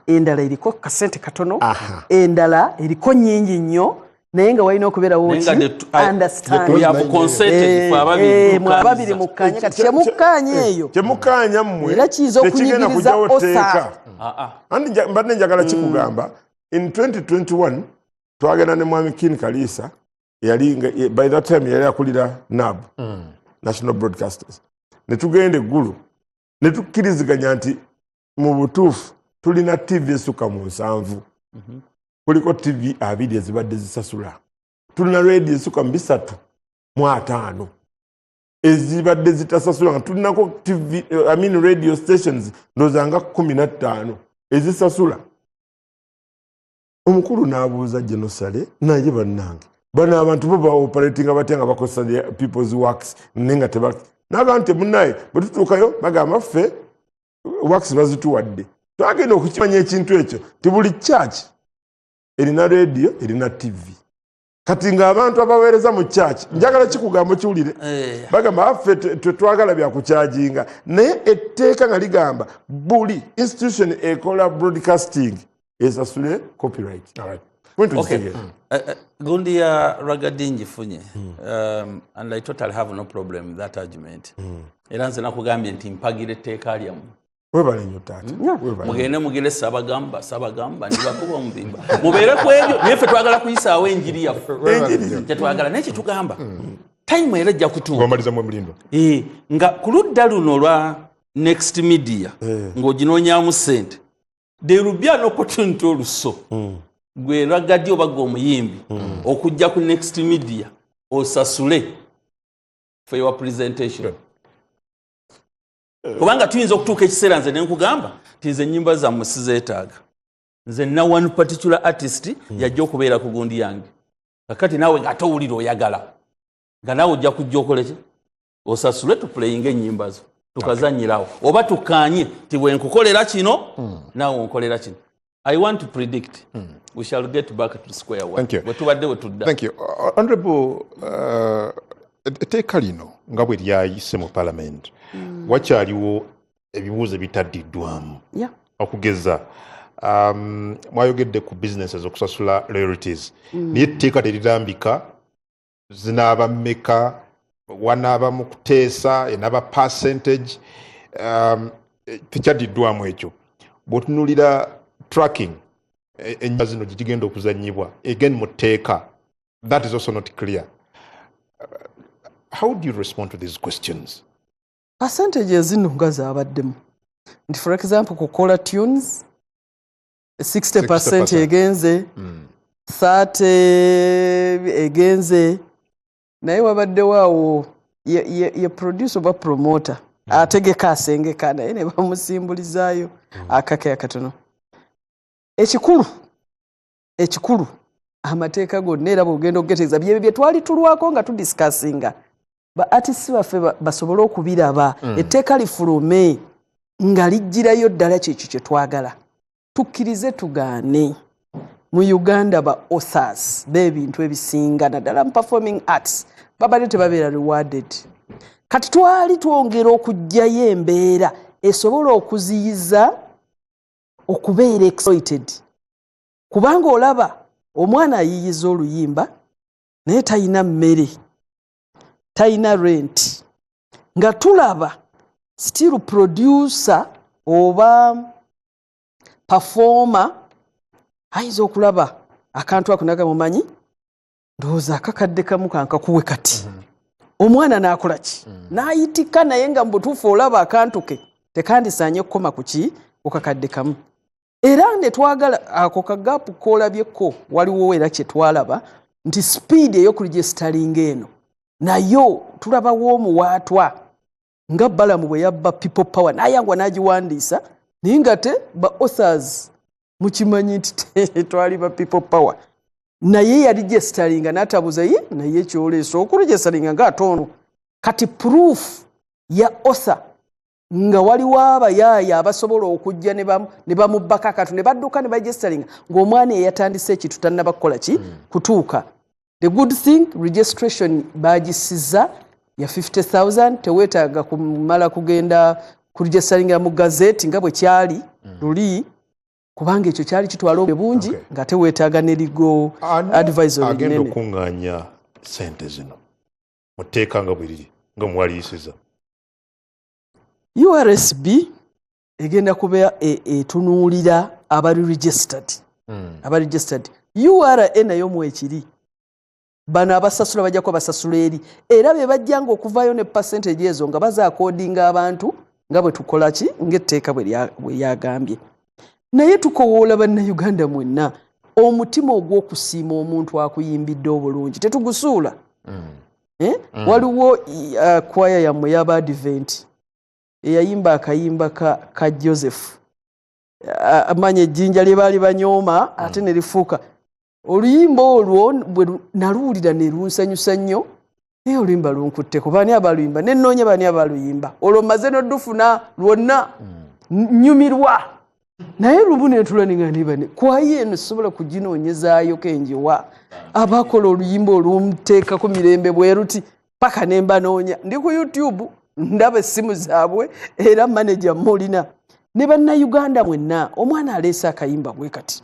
endala eriko kasente katono, endala eriko nyingi nnyo, naye nga walina okubeerawo Naye nga ki? Understanding. We have consented, ffe ababiri Mwe ababiri mukkanye. Kati kyemukkaanya eyo Kyemukkaanya mmwe era kiyinza tekigenda okunyigiriza kujjawo osa. tteeka. Anti mbadde njagala kikugamba, in 2021 twagenda ne mwami Kin Kaliisa, yali by that time yali akulira NAB, National Broadcasters, ne tugenda eggulu ne tukkiriziganya nti mu butuufu tulina TV esukka mu 70, kuliko TV 20 ezibadde zisasula, tulina radio esukka mu 350 ezibadde zitasasula, nga tulinako TV, I mean radio stations ndowooza nga 15 ezisasula. Omukulu n'abuuza Genosale, naye bannange, bano abantu bo baoperatinga batya nga bakozesa the people's works, naye nga teba n'agamba nti munaye bwe tutuukayo bagamba ffe works bazituwadde. Twagenda okukimanya ekintu ekyo nti buli church erina radio, erina TV. Kati ng'abantu abaweereza mu church, njagala kikugamba kiwulire, bagamba affe tetwagala byakukyajinga, naye etteeka nga ligamba buli institution ekola broadcasting esasule copyright. All right. Point Okay. okitegeera. Gundi ya Ragga Dee ngifunye, and I totally have no problem with that argument. Era nze nakugambye nti mpagira etteeka lyammwe. Webale nnyo taata. Webale. Mugende mugire Sabagamba, Sabagamba ndibakuba omubimba, mubeere ku ebyo, naye ffe twagala kuyisaawo enjiri yaffe. Enjiri. Kyetwagala, naye kyetugamba time era ejja kutuuka. Ng'omaliza mu Mulindwa. Nga ku ludda luno olwa Next Media ng'oginoonyaamu ssente, there will be an opportunity oluso gwe Ragga Dee oba gwe omuyimbi okujja ku Next Media osasule for your presentation, kubanga tuyinza okutuuka ekiseera nze nenkugamba nti nze ennyimba zammwe sizeetaaga, nze nina one particular artist yajja okubeera ku gundi yange. Kakati naawe ng'ate owulira oyagala nga naawe ojja kujja okoleki, osasule tuplayinga ennyimba zo tukazanyirawo, oba tukkaanye ti bwe nkukolera kino naawe onkolera kino. I want to predict we shall get back to square one. Thank you. Bwe tubadde bwe tudda. Thank you. Honorable, etteeka lino nga bwe lyayise mu parliament, wakyaliwo ebibuuzo ebitaddiddwamu. Okugeza, mwayogedde ku businesses okusasula royalties, naye etteeka terirambika zinaaba mmeka, wanaaba mu kuteesa enaaba percentage, tekyaddiddwamu ekyo. Bw'otunuulira tracking, ennyimba zino gye gigenda okuzannyibwa, again mu tteeka that is also not clear. How do you respond to these questions? Percentage zino nga zabaddemu nti, for example, ku caller tunes 60% 60%. egenze, 30 egenze, naye wabaddewo awo ye producer oba promoter ategeka asengeka, naye ne bamusimbulizaayo akake akatono. Ekikulu amateeka gonna era bwogenda okugetegereza byebyo bye twali tulwako nga tudiscussinga, ba artists baffe basobole okubiraba, etteeka lifulume nga lijjirayo ddala kyekyo kye twagala. Tukkirize tugaane, mu Uganda ba authors b'ebintu ebisinga naddala mu performing arts babadde tebabeera rewarded. Kati twali twongera okuggyayo embeera esobola okuziyiza okubeera exploited, kubanga olaba omwana ayiyiza oluyimba naye talina mmere, talina rent, nga tulaba still producer oba performer ayinza okulaba akantu ako naga mumanyi ndowooza akakadde kamu kankakuwe. Kati omwana n'akola ki? N'ayitika, naye nga mu butuufu olaba akantu ke tekandisaanye kukoma ku ki, ku kakadde kamu. Era ne twagala ako kagaapu koolabyeko waliwo, era kye twalaba nti speed ey'okuregisteringa eno nayo tulabawo omuwaatwa, nga Balamu bwe yabba People Power n'ayangwa n'agiwandiisa, naye nga te ba authors mukimanyi nti twali ba People Power, naye yaregisteringa n'atabuza ye naye kyoleesa okuregisteringa ngaate ono. Kati proof ya author nga waliwo abayaaya abasobola okujja ne bamubbako akantu ne badduka ne baregisteringa ng'omwana eyatandise ekintu tannaba kukola ki, kutuuka. The good thing, registration bagisiza ya 50,000, teweetaaga kumala kugenda kuregisteringa mu gazeti nga bwe kyali luli, kubanga ekyo kyali kitwala obudde bungi nga teweetaaga ne legal Ani advisory agenda nene. okuŋŋaanya sente zino mu tteeka nga bwe riri nga muwaliyisiza? URSB egenda kuba etunuulira abali registered, abali registered. URA nayo mwekiri, bano abasasula bajja kuba basasula eri, era be bajjanga okuvaayo ne percentage ezo nga bazaakodinga abantu nga bwe tukola ki, ng'etteeka bwe lyagambye. Naye tukowoola Bannayuganda mwenna, omutima ogw'okusiima omuntu akuyimbidde obulungi tetugusuula. Eh? Waliwo kwaya yammwe y'Abadiventi eyayimba akayimba ka Joseph, amanya ejjinja lye baali banyooma ate ne lifuuka oluyimba olwo. Bwe naluwulira ne lunsanyusa nnyo, naye oluyimba lunkutteko, baani abaluyimba? Nenoonya baani abaluyimba olwo, maze noddufuna lwonna, nyumirwa. Naye lumu nentula nenga nibane kwaye eno sobola kuginoonyezaayo kenjiwa abakola oluyimba olumuteekako mirembe bweruti paka nembanoonya. Ndi ku YouTube, ndaba essimu zaabwe, era manager mulina ne Bannayuganda mwenna. Omwana aleese akayimba bwe kati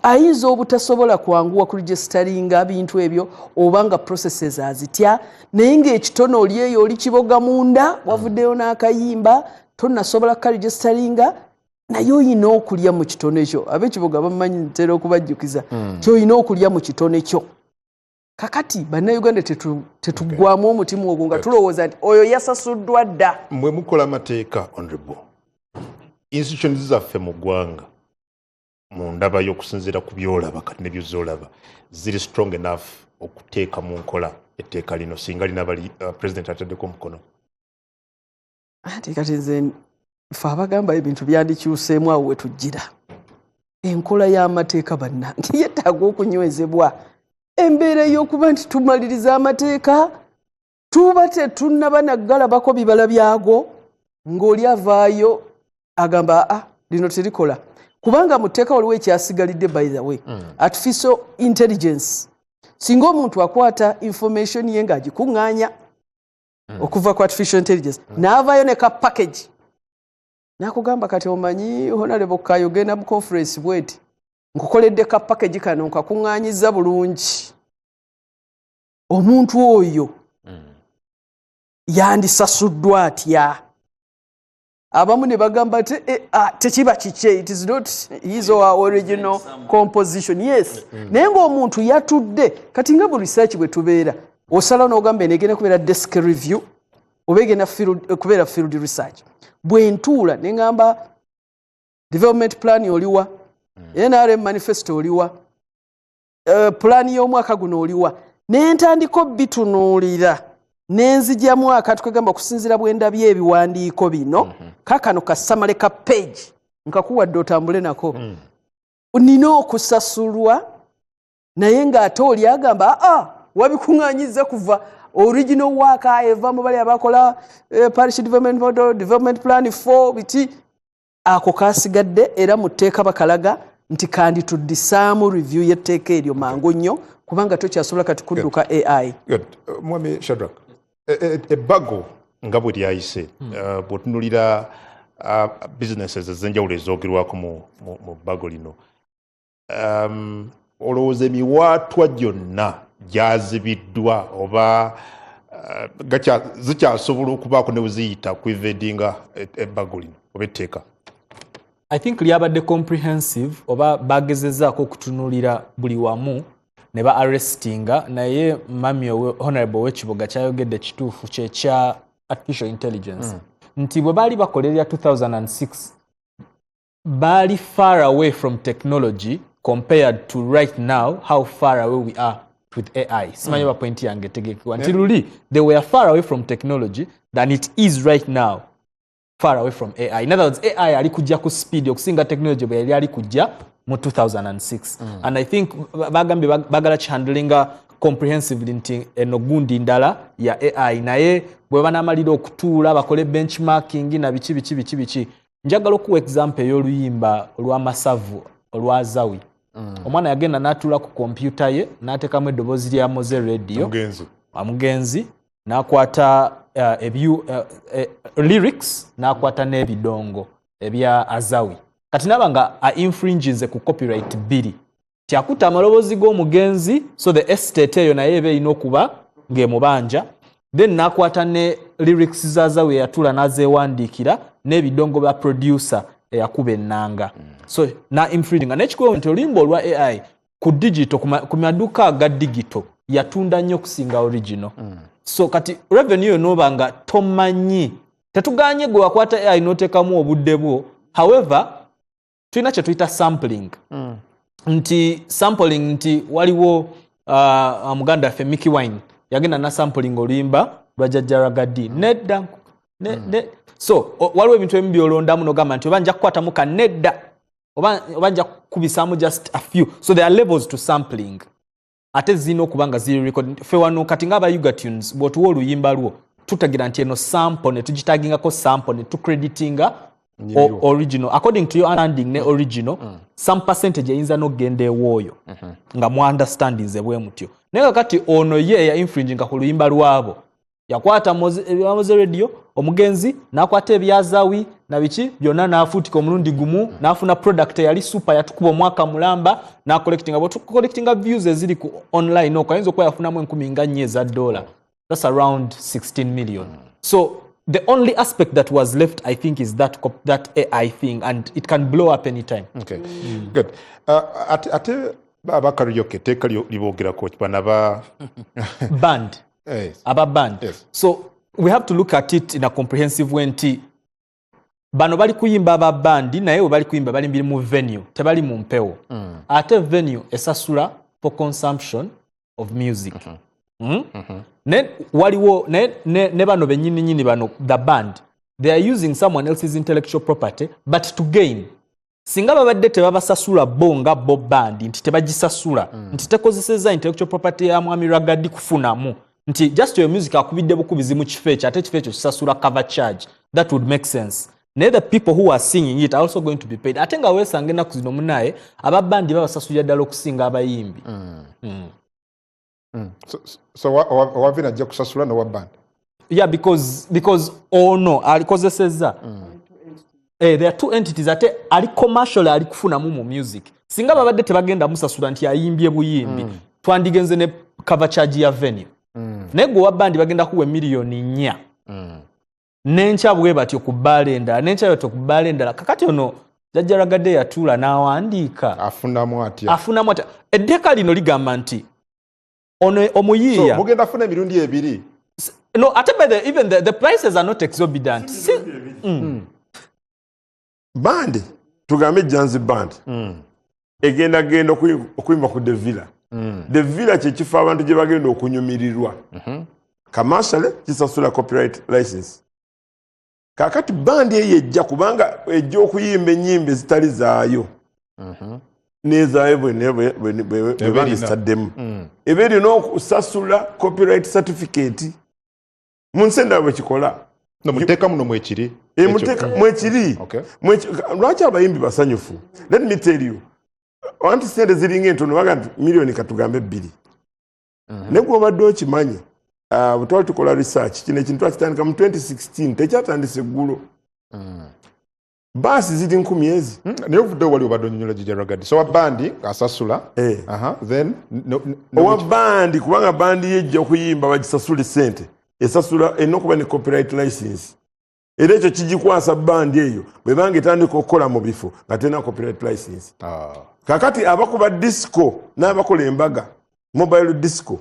ayinza obutasobola kwanguwa kuregisteringa bintu ebyo oba nga processes azitya, naye ng'ekitono oli eyo oli kiboga munda wavuddeyo n'akayimba tonasobola kukaregisteringa, naye oyina okulya mu kitono ekyo. Ab'ekiboga bamanyi ntera okubajjukiza kyolina okulya mu kitono kyo. Kakati Bannayuganda tetuggwamu omutima ogwo nga tulowooza nti oyo yasasuddwa dda. Mwe mukola amateeka, honorable, institutions zaffe mu ggwanga, mu ndaba y'okusinziira ku byolaba kati ne byozolaba, ziri strong enough okuteeka mu nkola etteeka lino singa linaba president ataddeko omukono? Ati kati nze fe abagamba ebintu byandikyuseemu awo wetujjira enkola y'amateeka, bannange, yeetaaga okunywezebwa. Embeera ey'okuba nti tumaliriza amateeka tuba tetunnaba naggalabako bibala byago, ng'oli avaayo agamba, "Aa, lino terikola," kubanga mu tteeka waliwo ekyasigalidde. By the way, artificial intelligence, singa omuntu akwata information ye ng'agikuŋŋaanya okuva ku artificial intelligence n'avaayo ne ka package n'akugamba, "Kati omanyi, Honorable Kayo, ogenda mu conference bweti, nkukoledde ka package kano, nkakuŋŋaanyiza bulungi," omuntu oyo yandisasuddwa atya? Abamu ne bagamba ti ah, tekiba kikye, it is not his or her original composition. Yes, naye ng'omuntu yatudde. Kati nga bu research bwe tubeera osalawo n'ogamba eno egenda kubeera desk review oba egenda kubeera field research. Bwe ntuula ne ŋŋamba development plan oliwa, NRM manifesto oliwa, plan y'omwaka guno oliwa, ne ntandika obitunuulira nenzigyamu akantu kagamba okusinziira bwe ndabye ebiwandiiko bino, kakano kasamale ka page nkakuwadde otambule nako, nina okusasulwa. Naye ng'ate oli agamba, aa, wabikuŋŋanyiza kuva original work eva mu bali abakola parish development model, development plan 4 biti. Ako kasigadde era mu tteeka bakalaga nti kandituddisaamu review y'etteeka eryo mangu nnyo, kubanga tokyasobola kati kudduka AI. Good. Mwami Shadrack, ebbago nga bwe lyayise, bw'otunulira businesses ez'enjawulo ezoogerwako mu bbago lino, olowooza emiwaatwa gyonna gyazibiddwa oba zikyasobola okubaako ne bwe ziyita ku evadinga ebbago lino oba etteeka? I think lyabadde comprehensive oba bagezezaako okutunuulira buli wamu ne ba arrestinga. Naye mami honorable Owekiboga kyayogedde kituufu, kyekya artificial intelligence, nti bwe baali bakola erya 2006 baali far away from technology compared to right now, how far away we are with AI. Simanyi oba point yange etegekebwa, nti luli they were far away from technology than it is right now far away from AI. In other words, AI ali kujja ku speed okusinga technology bwe yali ali kujja mu 2006. And I think bagambye bagala kihandlinga comprehensively, nti eno gundi ndala ya AI, naye bwe banaamalira okutuula bakole benchmarking na biki biki biki biki. Njagala okuwa example ey'oluyimba olw'amasavu olwa Zawi. Omwana yagenda n'atuula ku kompyuta ye n'ateekamu eddoboozi lya Mowzey Radio. Omugenzi. Omugenzi, n'akwata lyrics, n'akwata n'ebidongo ebya Azawi. Kati naba nga ainfringinze ku copyright bbiri, tyakutta amaloboozi g'omugenzi, so the estate eyo naye eba erina okuba ng'emubanja. Then n'akwata ne lyrics za Azawi eyatuula n'azeewandiikira n'ebidongo bya producer eyakuba ennanga, so na infringinga. N'ekikulu nti oluyimba olwa AI ku digital, ku maduuka aga digital yatunda nnyo okusinga original. So kati revenue yo n'oba nga tomanyi. Tetuganye gwe wakwata AI n'oteekamu obudde bwo. However, tulina kye tuyita sampling, nti sampling nti waliwo muganda waffe Mickey Wine yagenda na sampling oluyimba lwa Jajja Ragga Dee, nedda ne, so waliwo ebintu ebimu byolondamu nogamba nti oba nja kukwatamu ka nedda oba nja kukubisaamu just a few. So there are levels to sampling, ate zirina okuba nga ziri record. Fe wano kati nga aba Ugatunes, bw'otuwa oluyimba lwo tutegeera nti eno sample ne tugitagingako sample ne tucreditinga Original, according to your understanding ne original, some percentage eyinza n'okugenda ewooyo nga mu understandinze bwe mutyo. Naye kakati ono ye ya infringinga ku luyimba lwabo, yakwata ebya Mowzey Radio omugenzi, n'akwata ebyazawi na biki byonna, n'afuutika omulundi gumu, n'afuna product eyali super, yatukuba omwaka mulamba, n'acollectinga. Bwetucollectinga views eziri ku online okwo, ayinza okuba yafunamu 4000 eza dollar. That's around 16 million. So the only aspect that was left, I think, is that AI thing, and it can blow up anytime. Okay. Good. Ate aba karaoke, etteeka libogerako ki bano aba Band? Aba band. So we have to look at it in a comprehensive way nti bano bali kuyimba aba bandi, naye we bali kuyimba bali mu venue, tebali mu mpewo. Ate venue esasula for consumption of music. Ne waliwo ne bano bennyininyini bano, the band, they are using someone else's intellectual property but to gain. Singa babadde tebabasasula bo nga bo band, nti tebagisasula, nti tekozeseza intellectual property ya mwami Ragga Dee kufunamu, nti just your music akubidde bukubizi mu kifo ekyo, ate ekifo ekyo kisasula cover charge, that would make sense. Naye the people who are singing it are also going to be paid. Ate nga weesanga ennaku zino munaye ababandi babasasulira ddala okusinga abayimbi. So owa venue ajja kusasula nowa band? Yeah, because ono alikozesezza. There are two entities, ate ali commercial, ali kufunamu mu music. Singa babadde tebagenda musasula nti ayimbye buyimbi, twandigenze ne cover charge ya venue. Naye gwe owa bandi bagenda kuwa 4 million n'enkya bwe batyo ku bbaala endala, n'enkya batyo ku bbaala endala. Kakati ono jjajja Ragga Dee yatuula n'awandiika. Afunamu atya? Afunamu atya? Etteeka lino ligamba nti ono omuyiiya So mugenda funa emirundi ebiri. No, ate by the, even the prices are not exorbitant. Si, Bandi, tugambe Janzi Band, egenda genda okuyimba ku The Villa. The Villa kyekifo abantu gye bagenda okunyumirirwa. Commercially kisasula copyright license. Kakati bandi eyo ejja, kubanga ejja okuyimba ennyimba ezitali zaayo n'ezaayo bweba erina. Zitaddemu, eba erina okusasula copyright certificate. Mu nsi endala bwe kikola. No, muteeka muno mwekiri? E, mwekiri. Lwaki abayimbi basanyufu? Let me tell you, anti sente ziringa entono, baga nti miliyoni katugambe 2. Naye gwe obadde okimanyi, bwe twali tukola research, kino ekintu twakitandika mu 2016, tekyatandise eggulo. Baasi ziri 1000 ezi. Naye ovuddewo, wali obadde onyonyola jjajja Ragga Dee. So wa bandi asasula. Eh. Aha, then no, Owa bandi, kubanga bandi yejja okuyimba bagisasule sente, esasula erina okuba ne copyright license, era ekyo kigikwasa bandi eyo bwebanga etandika okukola mu bifo nga terina copyright license. Kakati abakuba disco n'abakola embaga, mobile disco,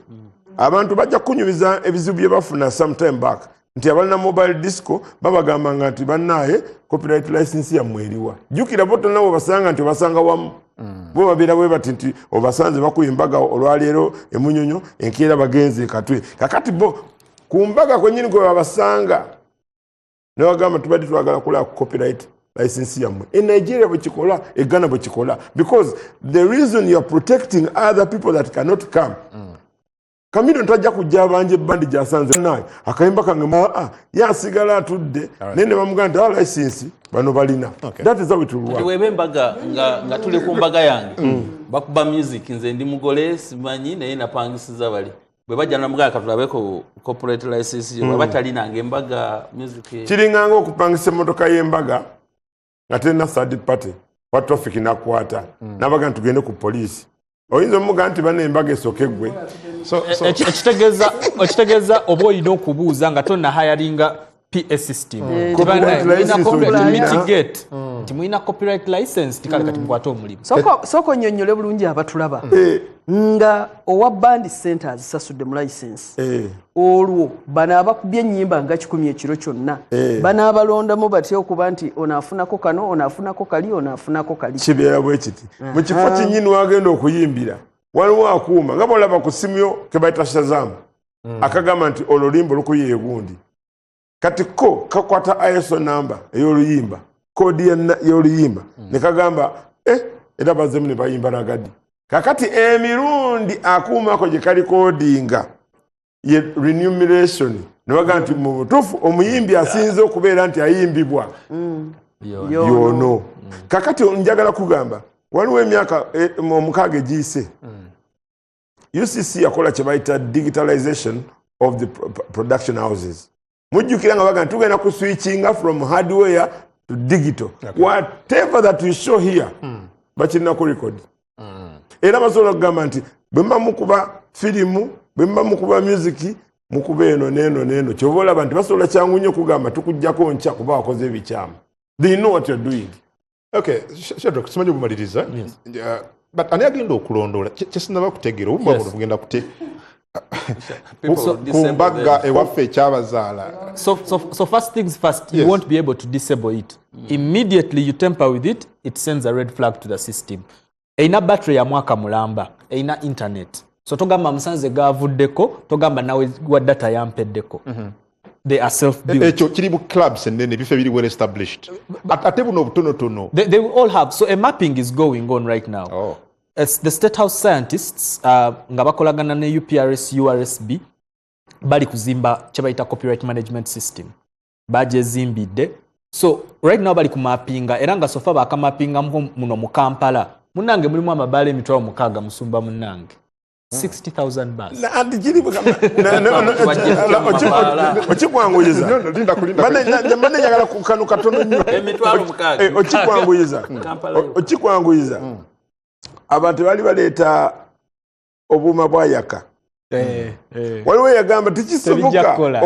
abantu bajja kukunyumiza ebizibu bye bafuna sometime back, nti abalina mobile disco babagambanga nti bannaaye, copyright license yammwe eriwa? Jjukira bo tonna bwebasanga nti obasanga wamu, bo babeera bwe bati nti obasanze bakuba embaga olwaleero emunyonyo, enkeera bagenze ekatwe. Kakati bo ku mbaga kwennyini kwe babasanga nebagamba, tubadde twagala kulaba ku copyright license yammwe. E Nigeria bwe kikola, e Ghana bwe kikola, because the reason you are protecting other people that cannot come. Chameleone tajja kujja abanja ebbandi gyasanze naye akayimba kange, aa yasigala atudde, naye ne bamugamba nti a license bano balina. That is how it will work. Weba embaga nga tuli ku mbaga yange, bakuba music, nze ndi mugole simanyi, naye napangisiza bali, bwe bajja namugamba katulabeko copyright license yo, baba talinanga embaga music. Kiringanga okupangisa emmotoka y'embaga nga terina third party wa traffic nakwata nabaga nti tugende ku poliisi, oyinza omugamba nti bana embaga esooke eggwe. So Ekitegeeza oba olina okubuuza nga tonnahayaringa PA system. Copyright license Copyright olina. Mitigate nti mulina copyright license, tikale kati mukwate omulimu. Sooka onnyonnyole bulungi abatulaba nga owa bandi sente azisasudde mu license, olwo bano abakubye ennyimba nga 100 ekiro kyonna, banaabalondamu batya okuba nti ono afunako kano, ono afunako kali, ono afunako kali? Kibeera bwe kiti: mu kifo kinyini wagenda okuyimbira waliwo akuuma nga bwolaba ku simu yo kebayita Shazam, akagamba nti oluyimba olukuye egundi. Kati ko kakwata ISO number ey'oluyimba, code y'oluyimba, ne kagamba eh, era bazemu ne bayimba Ragga Dee. Kakati emirundi akuuma ako gye kalikodinga ye remuneration, ne bagamba nti mu butuufu omuyimbi asinze okubeera nti ayimbibwa. Yono kakati njagala kugamba waliwo emyaka 6 egiyise, UCC yakola kye bayita digitalization of the production houses. Mujjukira nga bagamba tugenda ku switchinga from hardware to digital. Whatever that we show here, bakirinako record. Era basobola okugamba nti bwe muba mukuba firimu, bwe muba mukuba music, mukuba eno n'eno n'eno. Kyova olaba nti basobola kyangu nnyo okugamba tukuggyako nkya kuba wakoze ebikyamu. They know what you're doing. Okay, Shadrack, simanyi obumaliriza. But ani agenda okulondoola? Kyesinaba kutegeera obumu buno bugenda kute People ku disable mbagga them. Ewaffe ekyabazaala. So first things first, you won't be able to disable it. Immediately you tamper with it, it sends a red flag to the system. Eina battery ya mwaka mulamba, eina internet. So togamba musanze gavuddeko, togamba nawe wa data yampeddeko. They are self-built. Ekyo kiri mu clubs ennene, ebifo ebiri well established. Ate buno obutonotono? They will all have. So a mapping is going on right now. Oh. As the State House scientists nga bakolagana ne UPRS, URSB bali kuzimba kye bayita copyright management system. Bagyezimbidde. So right now bali kumapinga, era nga so far bakamapingamu muno mu Kampala. Munnange, mulimu amabaala 60,000, musumba munnange. 60,000 bars. Anti kiri okikwanguyiza. No, linda kulinda. Mbadde njagala ku kano katono nnyo. 60,000. Okikwanguyiza. Kampala yokka. Okikwanguyiza. Abantu baali baleeta obuuma bwa yaka. Waliwo eyagamba Tebijja tekisoboka kukola,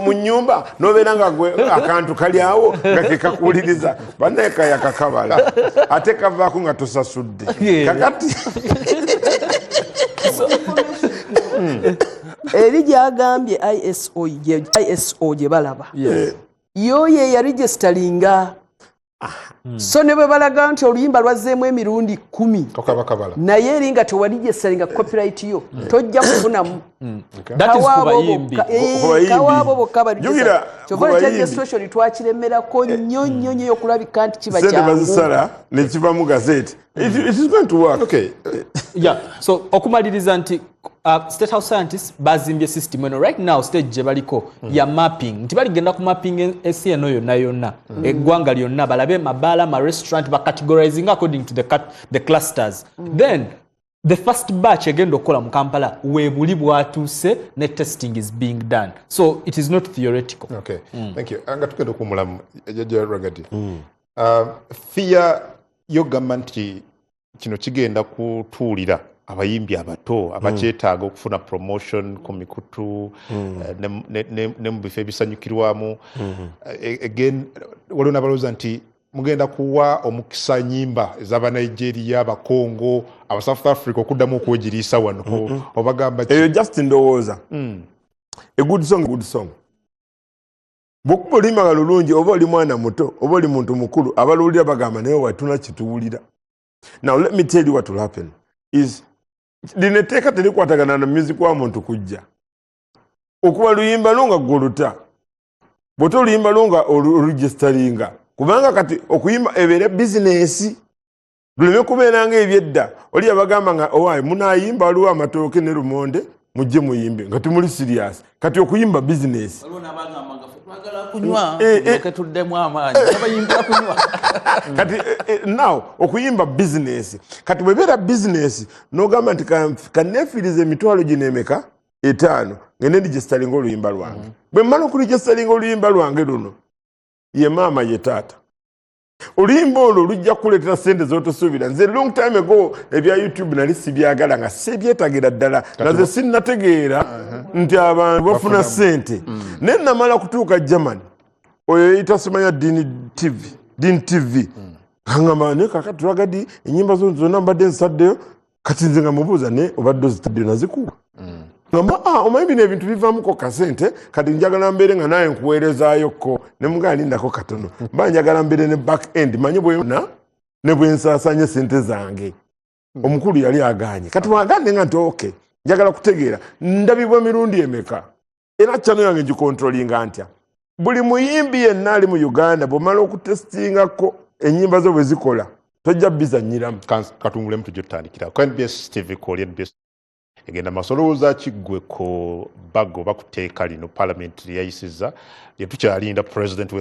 mu nyumba nobeera nga gwe akantu kali awo nga kekakuwuliriza. Bannaye, kayaka kabala ate kavaako nga tosasudde. Kakati Eri gyagambye ISO ISO gye balaba yo ye yaregisteringa. So ne bwe balaga nti oluyimba lwazzeemu emirundi 10, Okaba kabala. naye eri nga tewaregisteringa copyright yo, tojja kufunamu. That is ku Kawaabo bayimbi. bokka, Ku bayimbi. kawaabo bokka bali Jjukira, kyova ku ekya bayimbi. registration twakiremerako nnyo nnyo nnyo okulabika nti kiba sente kyangu. bazisala nekiva mu gazeti. It is going to work. Okay. Yeah. So okumaliriza nti State House scientists bazimbye system eno. Right now stage gye baliko ya mapping, nti baligenda ku mapping ensi eno yonna yonna, eggwanga lyonna, balabe mabaala, ma restaurant, bacategorizing according to the clusters. Then the first batch egenda okukola mu Kampala weebuli bwatuuse ne testing is being done, so it is not theoretical. Okay, thank you. Nga tugenda okuwumulamu, Jjajja Ragadi, fear yogamba nti kino kigenda kutuulira abayimbi abato abakyetaaga okufuna promotion ku mikutu ne mu bifo ebisanyukirwamu. Again, waliwo n'abalowooza nti mugenda kuwa omukisa nyimba ez'Abanigeria, Abakongo, aba South Africa okuddamu okwegiriisa wano. Obagamba ki? Eyo just ndowooza. A good song, good song. Bwokuba oluyimba nga lulungi, oba oli mwana muto oba oli muntu mukulu, abaluwulira bagamba naye watuna kituwulira. Now let me tell you what will happen is lino etteeka terikwatagana na music wa muntu kujja okuba luyimba lwo nga gwoluta bw'ota oluyimba lwo nga oluregisteringa, kubanga kati okuyimba ebeere bizinesi, luleme kubeera nga ebyedda oli yabagamba nga owaaye munayimba waliwo amatooke ne lumonde, mujje muyimbe nga temuli serious. Kati okuyimba bizinesi. Waliwo n'abagamba nga ffe twagala kunywa, tulyoke tuddemu amaanyi, abayimbira kunywa. Kati now okuyimba bizinesi, kati bwebeera bizinesi n'ogamba nti kaneefiiriza emitwalo gino emeka, 5, ngende ndigestalinga oluyimba lwange. Bwe mmala okuligestalinga oluyimba lwange luno, ye maama ye taata, oluyimba olwo lujja kukuleetera sente z'otosuubira. Nze long time ago ebya YouTube nali sibyagala, nga sibyetagira ddala, nga nze sinnategeera nti abantu bafuna sente. Naye namala kutuuka Germany, oyo yeyita simanya Dini TV, Dini TV kangamba naye kakati Ragadi, enyimba zo zonna mbadde nsaddeyo. Kati nze nga mubuuza, naye obadde ozitaddeyo nazikuwa? Ngamba, "Ah, omanyi bino ebintu bivaamuko kasente, kati njagala mbeere nga naye nkuweerezaayokko." Ne mugamba, lindako katono, mba njagala mbeere ne back end, manye bwena ne bwe nsaasanya sente zange. Omukulu yali aganye. Kati wagambye nga nti ok, njagala kutegeera ndabibwa mirundi emeka, era channel yange ngikontrolinga ntya? Buli muyimbi yenna ali mu Uganda, bwomala okutestingako ennyimba zo bwe zikola, tojja bizanyiramu. Katungulemu tujja tutandikira ku NBS TV koli NBS egenda maaso. Olowooza kiggwe ku bago oba ku tteeka lino parliament lyeyayisizza lye tukyalinda president we